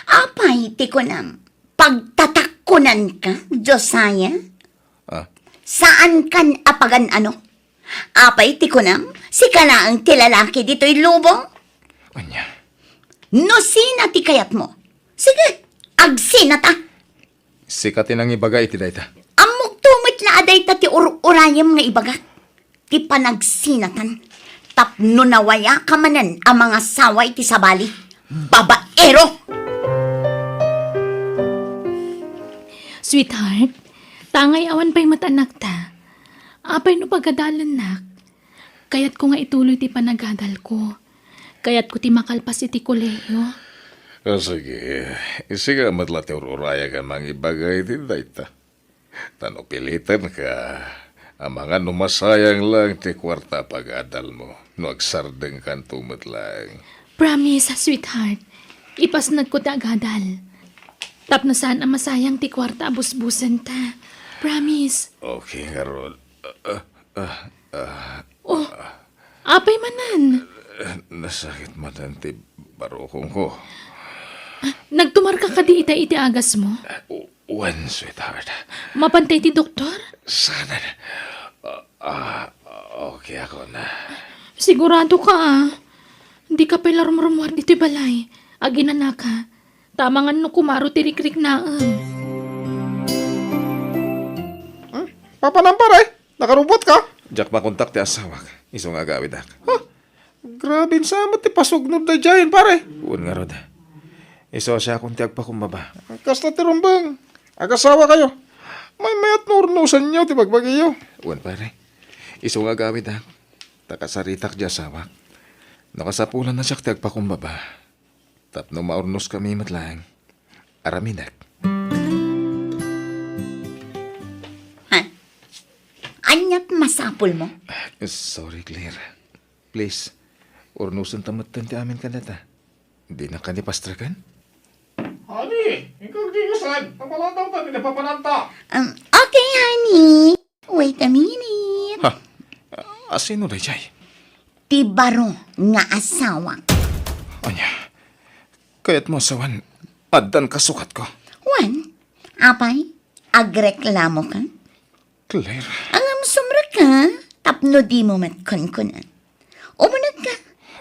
Apay ti kunam, pagtatakkonanka, Josiah? Ah. Saankan a pagan-ano? Apay ti kunam, sika laeng ti lalaki ditoy lubong? Ania? No sina ti kayatmo, sige, agsinata. Sika ti nangibaga iti dayta. Ammokto met la a dayta ti ur-urayem nga ibagak. Ti panagsinatan. Tapno nawayaka manen a mangasawa iti sabali. Babaero! Sweetheart, tangay awan pay met anakta. Apay no pagadalennak? Kayatko nga ituloy ti panagadalko. Kayatko ti makalpas iti kolehiyo. Ah, sige. Sika met la ti ur-urayak a mangibaga iti dayta. Ta no pilitenka, amangan no masayang lang ti kuarta a pagadalmo, no agsardengkanto met laeng. Promise, sweetheart. Ipasnekko ti agadal. Tapno saan a masayang ti kuarta a busbusenta. Promise. Okay, ngarud. Ah, ah, ah, ah. Oh, apay manen? Nasakit manen ti barukongko. Nagtumarka kadi ita iti agasmo? Wen, sweetheart. Mapantay ti doktor? Saan? Ah, ah, okay ako na. Sigurado ka, ah. Di ka pay la rumrumuar ditoy balay. Aginanaka. Ta amangan no kumaro ti rikriknaem. Hmm? Papanam, pare? Nakarubuatka? Diak makontak ti asawak. Isu nga agawidak. Ha? Grabe, saan met ti pasugnod daydiayen, pare? Wen ngarud. Isu a siakon ti agpakumbaba. Kasta ti rumbeng. Agasawakayo. Maymayat no urnosenyo ti bagbagiyo. Wen, pare. Isu nga agawidak. Ta kasaritak ti asawak. No kasapulan a siak ti agpakumbaba. Tapno maurnoskami met laeng. Aramidek. Ha? Aniat masapulmo? Sorry, Claire. Please, urnosenta metten ti amin kadata. Dinak kadi pastreken? Honey, inka agdigisan. Papalatawta ti napapananta. Um, okay, honey. Wait a minute. Ha? Asino daydiay? Ti baro nga asawa. Ania? Kayatmo a sawen, addan kasukatko? Wen, apay, agreklamoka? Claire. Ngem sumrekka, tapno dimo met kunkunen. Umunegka,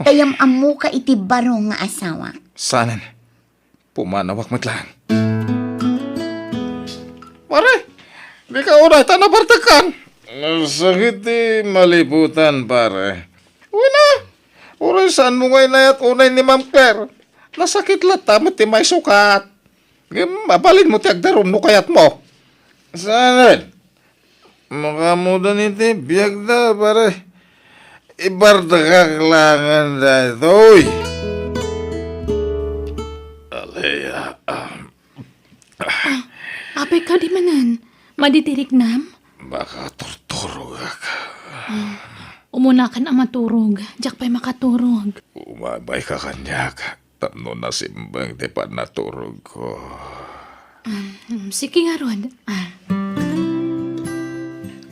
ta yam-ammoka iti baro nga asawa. Saanen? Pumanawak met laeng. Pare, dika unay ta nabartekkan. Nasakit ti maliputan, pare. Wen a, uray saanmo nga inayat unay ni Ma'am Claire. Nasakit latta met ti maisukat. Ngem mabalinmo ti agdarum no kayatmo. Saanen? Makaammoda iti biagda, pare. Ibartekak laengen daytoy. Alea, ah, Ah, apay kadi manen? Madi ti riknam? Makaturturogak. Ah, umunakan a maturog. Diak pay makaturog. Umayka kaniak. Tapno nasimbeng ti pannaturogko. Ah, mm, sige ngarud. Ah.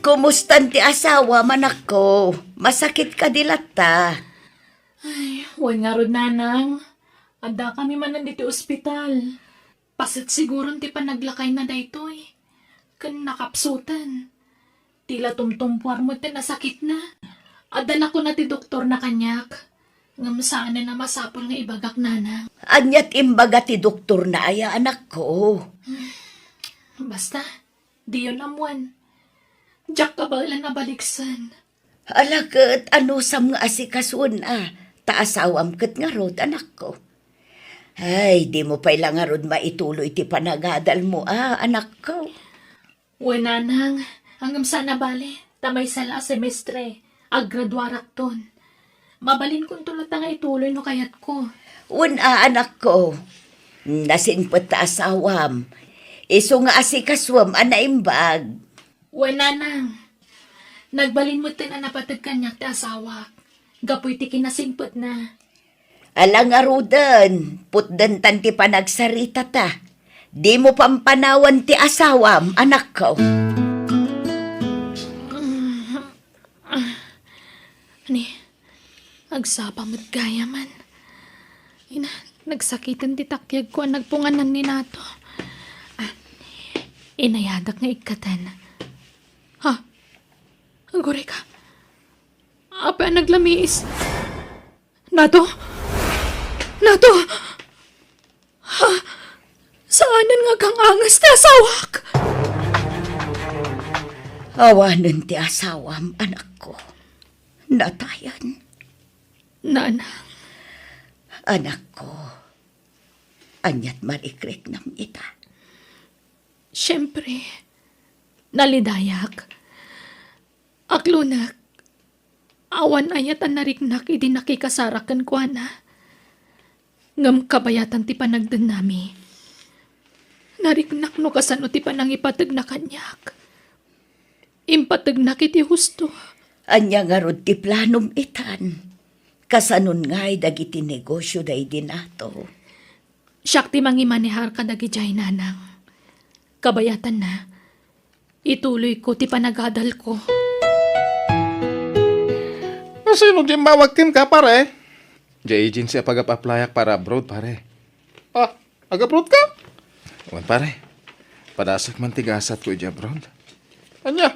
Kumustan ti asawam, anakko? Masakit kadi latta? Ay, wen ngarud, nanang. Addakami manen ditoy ospital. Paset siguron ti panaglakayna daytoy. Ken nakapsuten. Ti la tumtumpuar met ti nasakitna. Adda nakuna ti doktorna kaniak. Ngem saanen a masapul nga ibagak, nanang. Ania ti imbaga ti doktorna aya, anakko? Basta, diyon ammoen. Diak kabaelan a baliksen. Ala ket, anusam nga asikasuen a, ta asawam ket ngarud, anakko. Ay, dimo pay la ngarud maituloy ti panagadalmo, a, anakko. Wen, nanang, ngem saan a bale, ta maysa la a semestre, aggraduarakton. Mabalinkonto latta nga ituloy no kayatko. Wen a, anakko, nasingpet ta asawam. Isu nga asikasuem a naimbag. Wen, nanang, nagbalin metten a napateg kaniak ti asawak, gapu iti kinasingpetna. Ala ngaruden, putdentan ti panagsaritata. Dimo pampanawan ti asawam, anakko. Ni, agsapa met gayamen. Ina, nagsakiten ti takyagko a nagpunganan ni Nato. Ah, inayadak nga ikkatan. Ha? Aguray ka. Apay a naglamiis? Nato? Nato! Ha? Saanen nga agang-angas ti asawak? Awanen ti asawam, anakko. Natayen. Nanang. Anakko, aniat marikriknam ita? Siempre, nalidayak. Aklonek, awan ayat a nariknak idi nakikasarak kenkuana. Ngem kabayatan ti panagdennami, nariknak no kasano ti panangipategna kaniak. Impategnak iti husto. Ania ngarud ti planom itan? Kasanon ngay dagiti negosio daydi Nato? Siak ti mangimanehar kadagijay, nanang. Kabayatanna, ituloyko ti panagadalko. Sino di mawag kenka, pare? Diay agency a pagap-applyak para abroad, pare. Ah, ag-abroad ka? Wen, pare. Padasek man ti gasatko idiay abroad. Ania?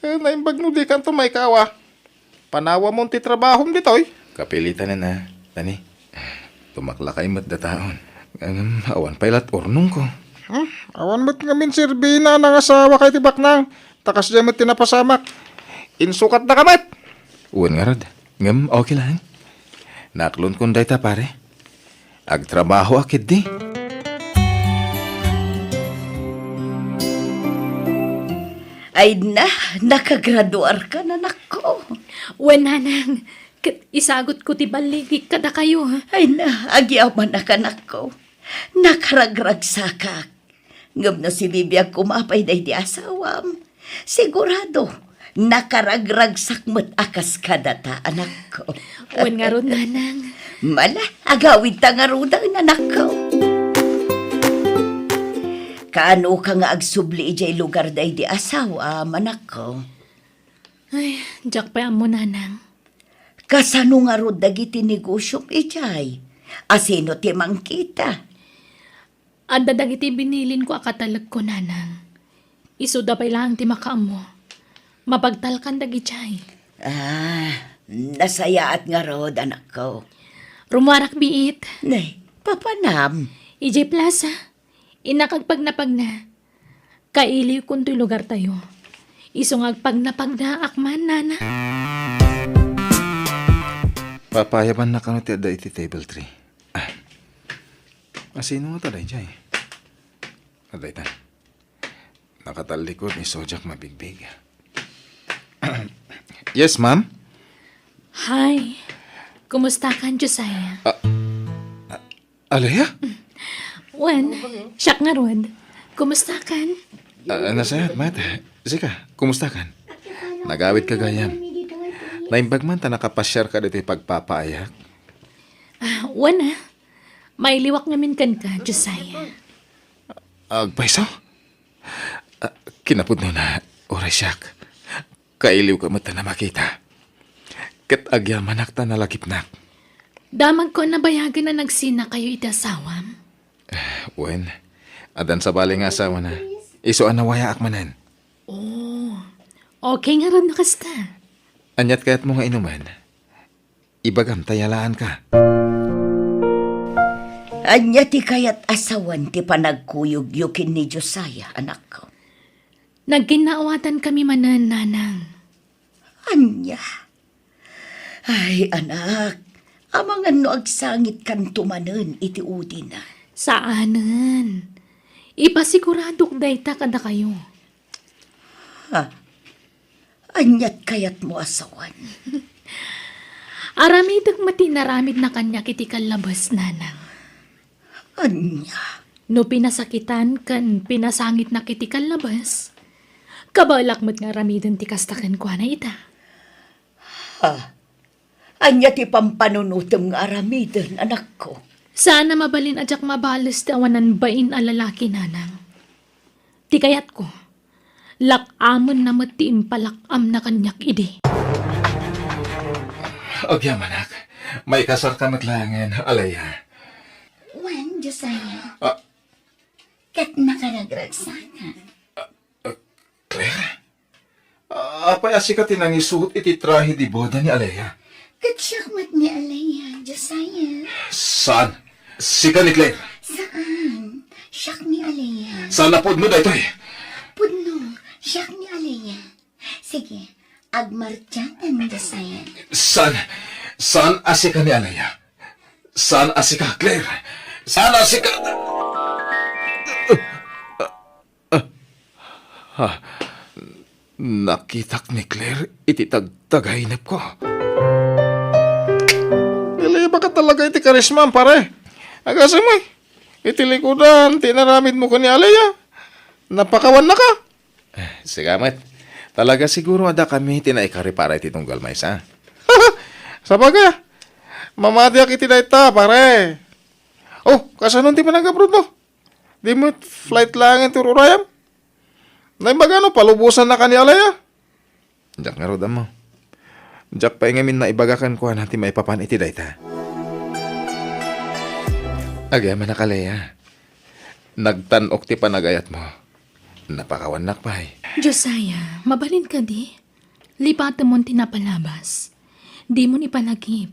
Eh, naimbag no dikanto maikaw, a. Panawamon ti trabahom ditoy. Kapilitanen a, Dani. Tumaklakay met dataon. Ngem awan pay lat urnongko. Hmm? Awan met ngamin serbina nga asawak iti baknang. Ta kasdiay met ti napasamak. Insukatdaka met. Wen ngarud. Ngem okay lang. Naklonkon dayta, pare. Agtrabahoak ketdi. Ay na, nakagraduarkan, anakko. Wen, nanang, ket isagutko ti balligik kadakayo. Ay na, agyamanak, anakko. Nakaragragsakak. Ngem no sibibiag koma pay daydi asawam, sigurado, nakaragragsak met a kas kadata, anakko. Wen ngarud, nanang. Mala, agawidta ngaruden, anakko. Kaanoka nga agsubli idiay lugar daydi asawam, anakko? Ay, diak pay ammo, nanang. Kasano ngarud dagiti negosiom idiay? Asino ti mangkita? Adda dagiti binilinko a katalekko, nanang. Isuda pay laeng ti makaammo. Mapagtalkan dagidiay. Ah, nasayaat ngarud, anakko. Rummuarak biit. Nay, papanam? Idiay plaza. Innak agpagnapagna. Kailiwkon toy lugartayo. Isu nga agpagnapagnaak man, nana. Papayabanna kano ti adda iti table three? Ah. Asino ngata daydiay? Adda ita. Nakatallikod ni Sojak mabigbig. Yes, ma'am? Hi. Kumustakan, Josiah? Ah, ah, Alea? Wen, siak ngarud. Kumustakan? Ah, nasayaat met. Sika, kumustakan? Nagawid ka gayam. Naimbag man ta nakapasiarka ditoy pagpapaayak. Ah, wen a. Mailiwak ngamin kenka, Josiah. Agpayso? Ah, kinapudnona, uray siak. Kailiwko met a makita. Ket agyamanak ta nalagipnak. Damagko a nabayagen a nagsinakayo iti asawam. Wen, addan sabali nga asawana. Isu a nawayaak manen. Oh, okay ngarud no kasta. Aniat kayatmo nga inumen? Ibagam ta yalaanka. Ania ti kayat a sawen ti panagkuyogyo ken ni Josiah, anakko? Nagkinnaawatankami manen, nanang. Ania? Ay, anak, Amangan no agsangitkanto manen iti udina. Saanen. Ipasiguradok dayta kadakayo. Ha? Aniat kayatmo a sawen? Aramidek met ti inaramidna kaniak iti kallabes, nanang. Ania? No pinasakitan ken pinasangitnak iti kallabes, kabaelak met nga aramiden ti kasta kenkuana ita. Ha? Ania ti pampanunotem nga aramiden, anakko? Saan a mabalin a diak mabales ti awanan bain a lalaki, nanang. Ti kayatko, lak-amenna met ti impalak-amna kaniak idi. Agyamanak, maikasarka met laengen, Alea. Wen, Josiah. Ah. Ket nakaragragsaka. Ah, Claire? Ah, apay a sika ti nangisuot iti trahe de boda ni Alea? Ket siak met ni Alea, Josiah. Saan? Sika ni Claire? Saan? Siak ni Alea. Saan a pudno daytoy? Pudno, siak ni Alea. Sige, agmartiatan, Josiah. Saan? Saan a sika ni Alea? Saan a sika, Claire? Saan a sika? Ah, nakitak ni Claire iti tagtagainepko. Nalibaka talaga iti karismam, pare. Agasem, iti likudan ti inaramidmo ken ni Alea, napakawannaka. Eh, sika met. Talaga siguro a dakami ti naikari para iti tunggal maysa. Sabagay, mamatiak iti dayta, pare. Oh, kasano ti panag-abroad mo? Di met flight laengen ti ururayam? Naimbagano, palubosanna ka ni Alea? Diak ngarud ammo. Diak pay ngamin naibaga kenkuana ti maipapan iti dayta. Agyamanak, Alea. Nagtan-ok ti panagayatmo. Napakawannak pay. Josiah, mabalin kadi? Lipatemon ti napalabas. Dimon ipalagip.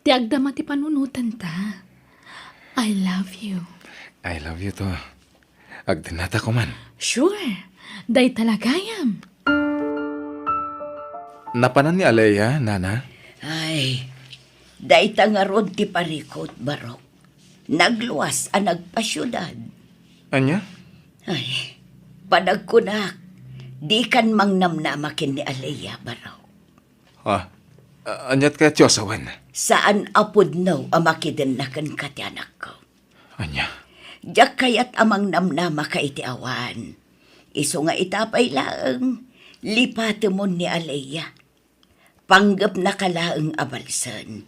Ti agdama ti panunotanta. I love you. I love you too. Agdennata koman. Sure. Dayta la gayam. Napanan ni Alea, nana? Ay, dayta ngarud ti parikut, Barok. Nagluas a nagpasiudad. Ania? Ay, panagkunak, dikan mangnamnama ken ni Alea, Barok. Ah, a-, aniat kayat ti asawen? Saan a pudno a makidenna kenka ti anakko. Ania? Diak kayat a mangnamnamaka iti awan. Isu nga ita pay laeng, lipatemon ni Alea. Panggepnaka laeng a balsen,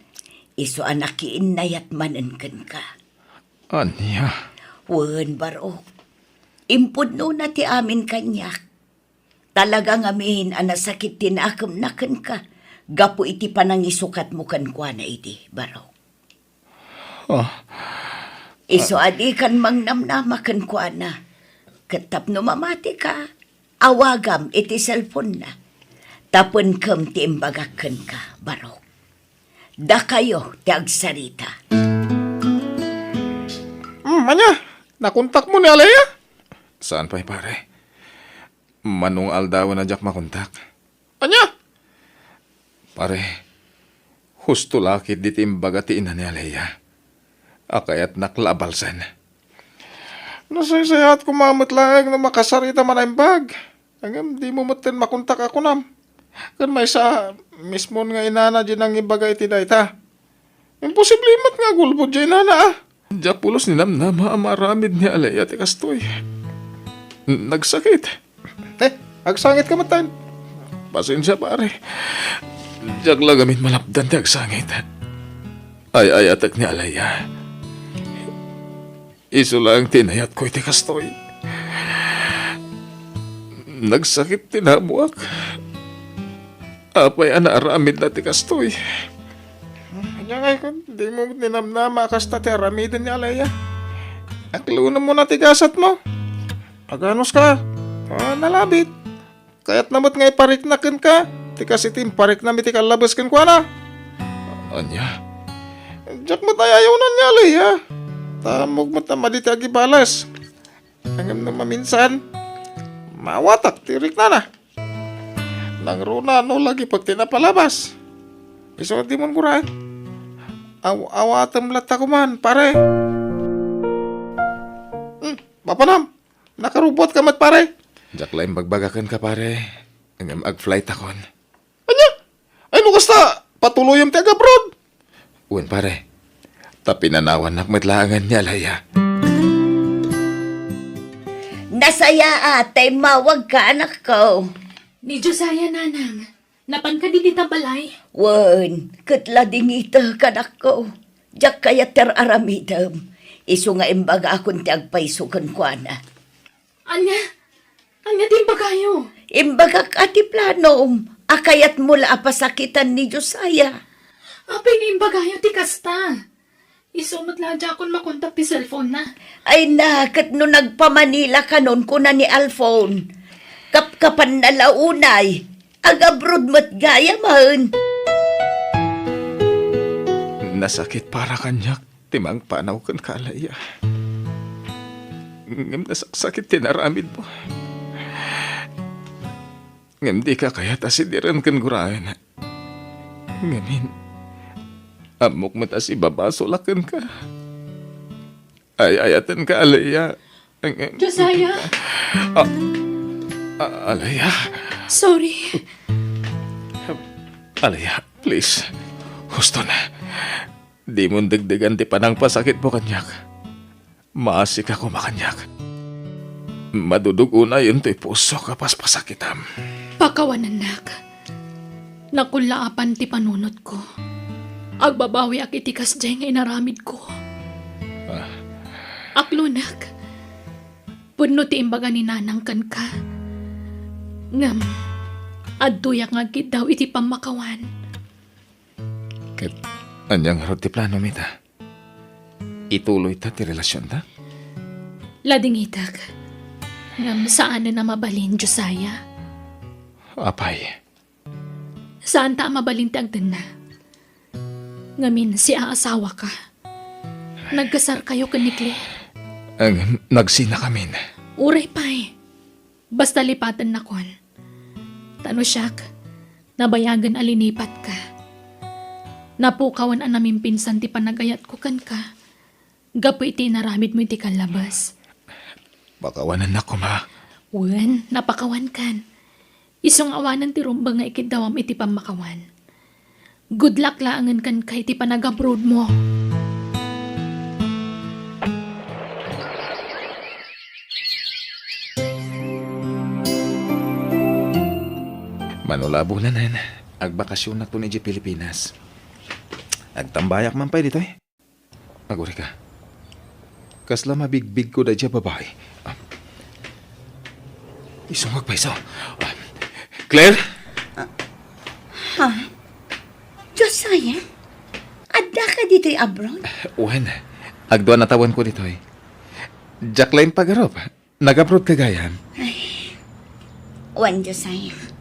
isu a nakiinnayat manen kenka. Ania? Wen, Barok. Impudnona ti amin kaniak. Talaga ngamin a nasakit ti nakemna kenka gapu iti panangisukatmo kenkuana idi, Barok. Ah. Isu a dikan mangnamnama kenkuana. Ket tapno mamatika, awagam iti cellphone-na. Tapenkem ti imbagak kenka, Barok. Dakayo ti agsarita. Hmm, ania? Nakontakmo ni Alea? Saan pay, pare. Mano nga aldawen a diak makontak. Ania? Pare, husto la ketdi ti imbaga ti ina ni Alea a kayatnak la a balsen. Nasaysayaat koma met laeng no makasarita man a imbag. Ngem dimo metten makontak a kunam. Ken maysa, mismon nga inana diay nangibaga iti dayta. Imposible met nga agulbod diay inana, a. Diak pulos ninamnama a maaramid ni Alea ti kastoy. Nagsakit. Eh, agsangitka metten. Pasensia, pare. Diak la gamin malapdan ti agsangit. Ay-ayatek ni Alea. Isu laeng ti inayatko iti kastoy. Nagsakit ti namoak. Apay a naaramidna ti kastoy? Ania ngay kun, dimo ninamnama a kasta ti aramiden ni Alea? Aklunem mo na ti gasatmo. Aganuska. Ah, nalabit. Kayatna met nga iparikna kenka ti kas iti impariknam iti kallabes kenkuana. Ania? Diak met ayayawnan ni Alea. Ta ammok met a madi ti agibales. Ngem no maminsan, maawatak ti riknana. Nangruna no lagipek ti napalabas. Isu a dimon guraen. Aw-, awatem latta koman, pare. Hmm, mapanam. Nakarubuat ka met, pare. Diak la imbagbaga kenka, pare. Ngem ag-flight akon. Ania? Ay, no kasta, patuloyem ti ag-abroad? Wen, pare. Ta pinanawannak met laengen ni Alaya. Nasayaat ta immawagka, anakko. Ni Josiah, nanang. Napanka dita balay? Wen, ket ladingitek, anakko. Diak kayat ti ar-aramidem. Isu nga imbagakon ti agpayso kenkuana. Ania? Ania ti imbagayo? Imbagak a ti planom a kayatmo la a pasakitan ni Josiah. Apay nga imbagayo ti kasta? Isu met la a diakon makontak ti cellphone-na. Ay na, ket no nagpa-Manila kanon, kuna ni Alfon, kapkapanna la unay. Ag-abroad met gayamen. Nasakit para kaniak ti mangpanaw kenka, Alaya. Ngem nasaksakit ti inaramidmo. Ngem dika kayat a sidiren ken guraen. Ngamin, ammok met a sibabasolak kenka. Ay-ayatenka, Alaya. Josiah! Ah, ah, Alaya. Sorry. Alaya, please. Huston. Dimon degdegan ti panangpasakitmo kaniak. Maasika koma kaniak. Madudug-onayen toy pusok a paspasakitam. Pakawanennak. Nakullaapan ti panunotko. Agbabawiak iti kasdiay nga inaramidko. Ah. Aklonek. Pudno ti imbaga ni Nanang kenka. Ngem, adtoyak nga agkiddaw iti pammakawan. Ket ania ngarud ti planom ita? Ituloyta ti relasionta? Ladingitek. Ngem saanen a mabalin, Josiah. Apay? Saanta a mabalin ti agtenna. Ngamin, siaasawaka. Nagkasarkayo ken ni Claire. Ang nagsinakamin. Uray pay. Basta lipatennakon. Ta no siak, nabayagen a linipatka. Napukawen a namimpinsan ti panagayatko kenka gapu iti inaramidmo iti kallabes. Pakawanennak koma. Wen, napakawankan. Isu nga awanen ti rumbeng nga ikiddawam iti pammakawan. Good luck laengen kenka iti panag-abroad mo. Mano la a bulan, agbakasionnakton idiay Pilipinas. Agtambayak man pay ditoy. Agurayka. Kasla mabigbigko daydiay a babai. Ah. Isu nga agpayso. Ah. Claire? Ah. Ha? Josiah? Addaka ditoy abroad? Wen, agdua a tawenko ditoy. Diak la impagarup. Nag-abroad ka gayam? Ay. Wen, Josiah.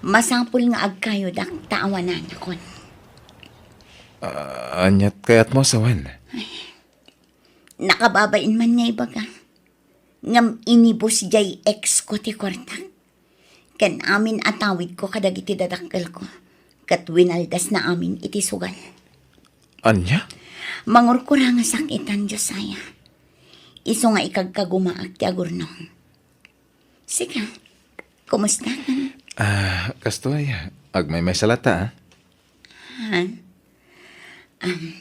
Masapul nga agkayodak ta awananakon. Ah, aniat kayatmo a sawen? Nakababain man nga ibaga. Ngem inibus diay ex ko ti kuartak. Ken amin a tawidko kadagiti dadakkelko. Ket winaldasna amin iti sugal. Ania? Mangurkurangasak itan, Josiah. Isu nga ikagkagumaak ti agurnong. Sika, kumusta? Ah, kastoy, agmaymaysa latta, ah. Ha? Um,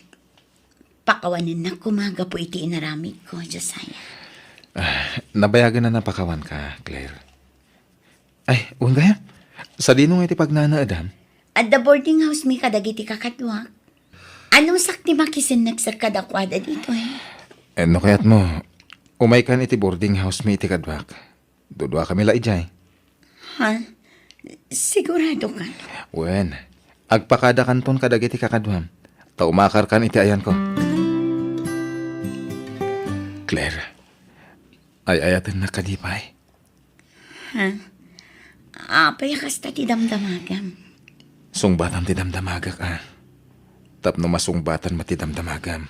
pakawanennak koma gapu iti inaramidko, Josiah. Ah, nabayagen a napakawanka, Claire. Ay, wen gayam. Sadino nga iti pagnanaedam? Adda boarding house mi kadagiti kakaduak. Anusak ti makisinneksek kadakuada ditoy? Eh, no kayatmo, umaykan iti boarding house mi iti kaduak. Duduakami la idiay. Ha? Sigurado ka? Wen, agpakadakanton kadagiti kakaduam, ta umakarkan iti ayanko. Claire, ay-ayatennak kadi pay? Ha? Apay a kasta ti damdamagam? Sungbatam ti damdamagak, a. Tapno masungbatan met ti damdamagam.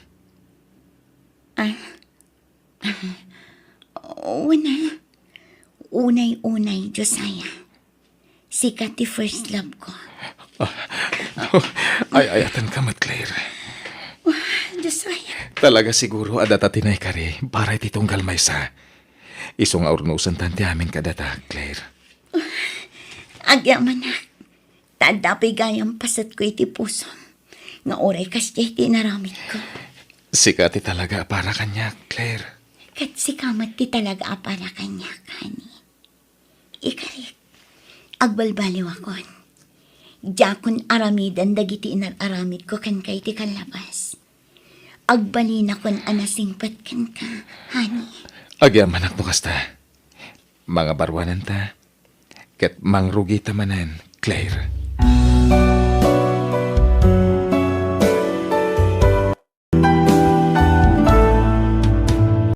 Ah, wen a. Unay-unay, Josiah. Sika ti first love ko. Ah, ay-ayatenka met, Claire. Talaga siguro a data ti naikari para iti tunggal maysa. Isu nga urnosentan ti amin kadata, Claire. Agyamanak, ta adda pay gayam pasetko iti pusom nga uray kasdiay ti inaramidko. Sika ti talaga a para kaniak, Claire. Ket sika met ti talaga a para kaniak, honey. Ikarik, agbalbaliwakon. Diakon aramiden dagiti inar-aramidko kenka iti kallabas. Agbalinakon a nasingpet kenka, honey. Agyamanak no kasta. Mangabaruanenta, ket mangrugita manen, Claire.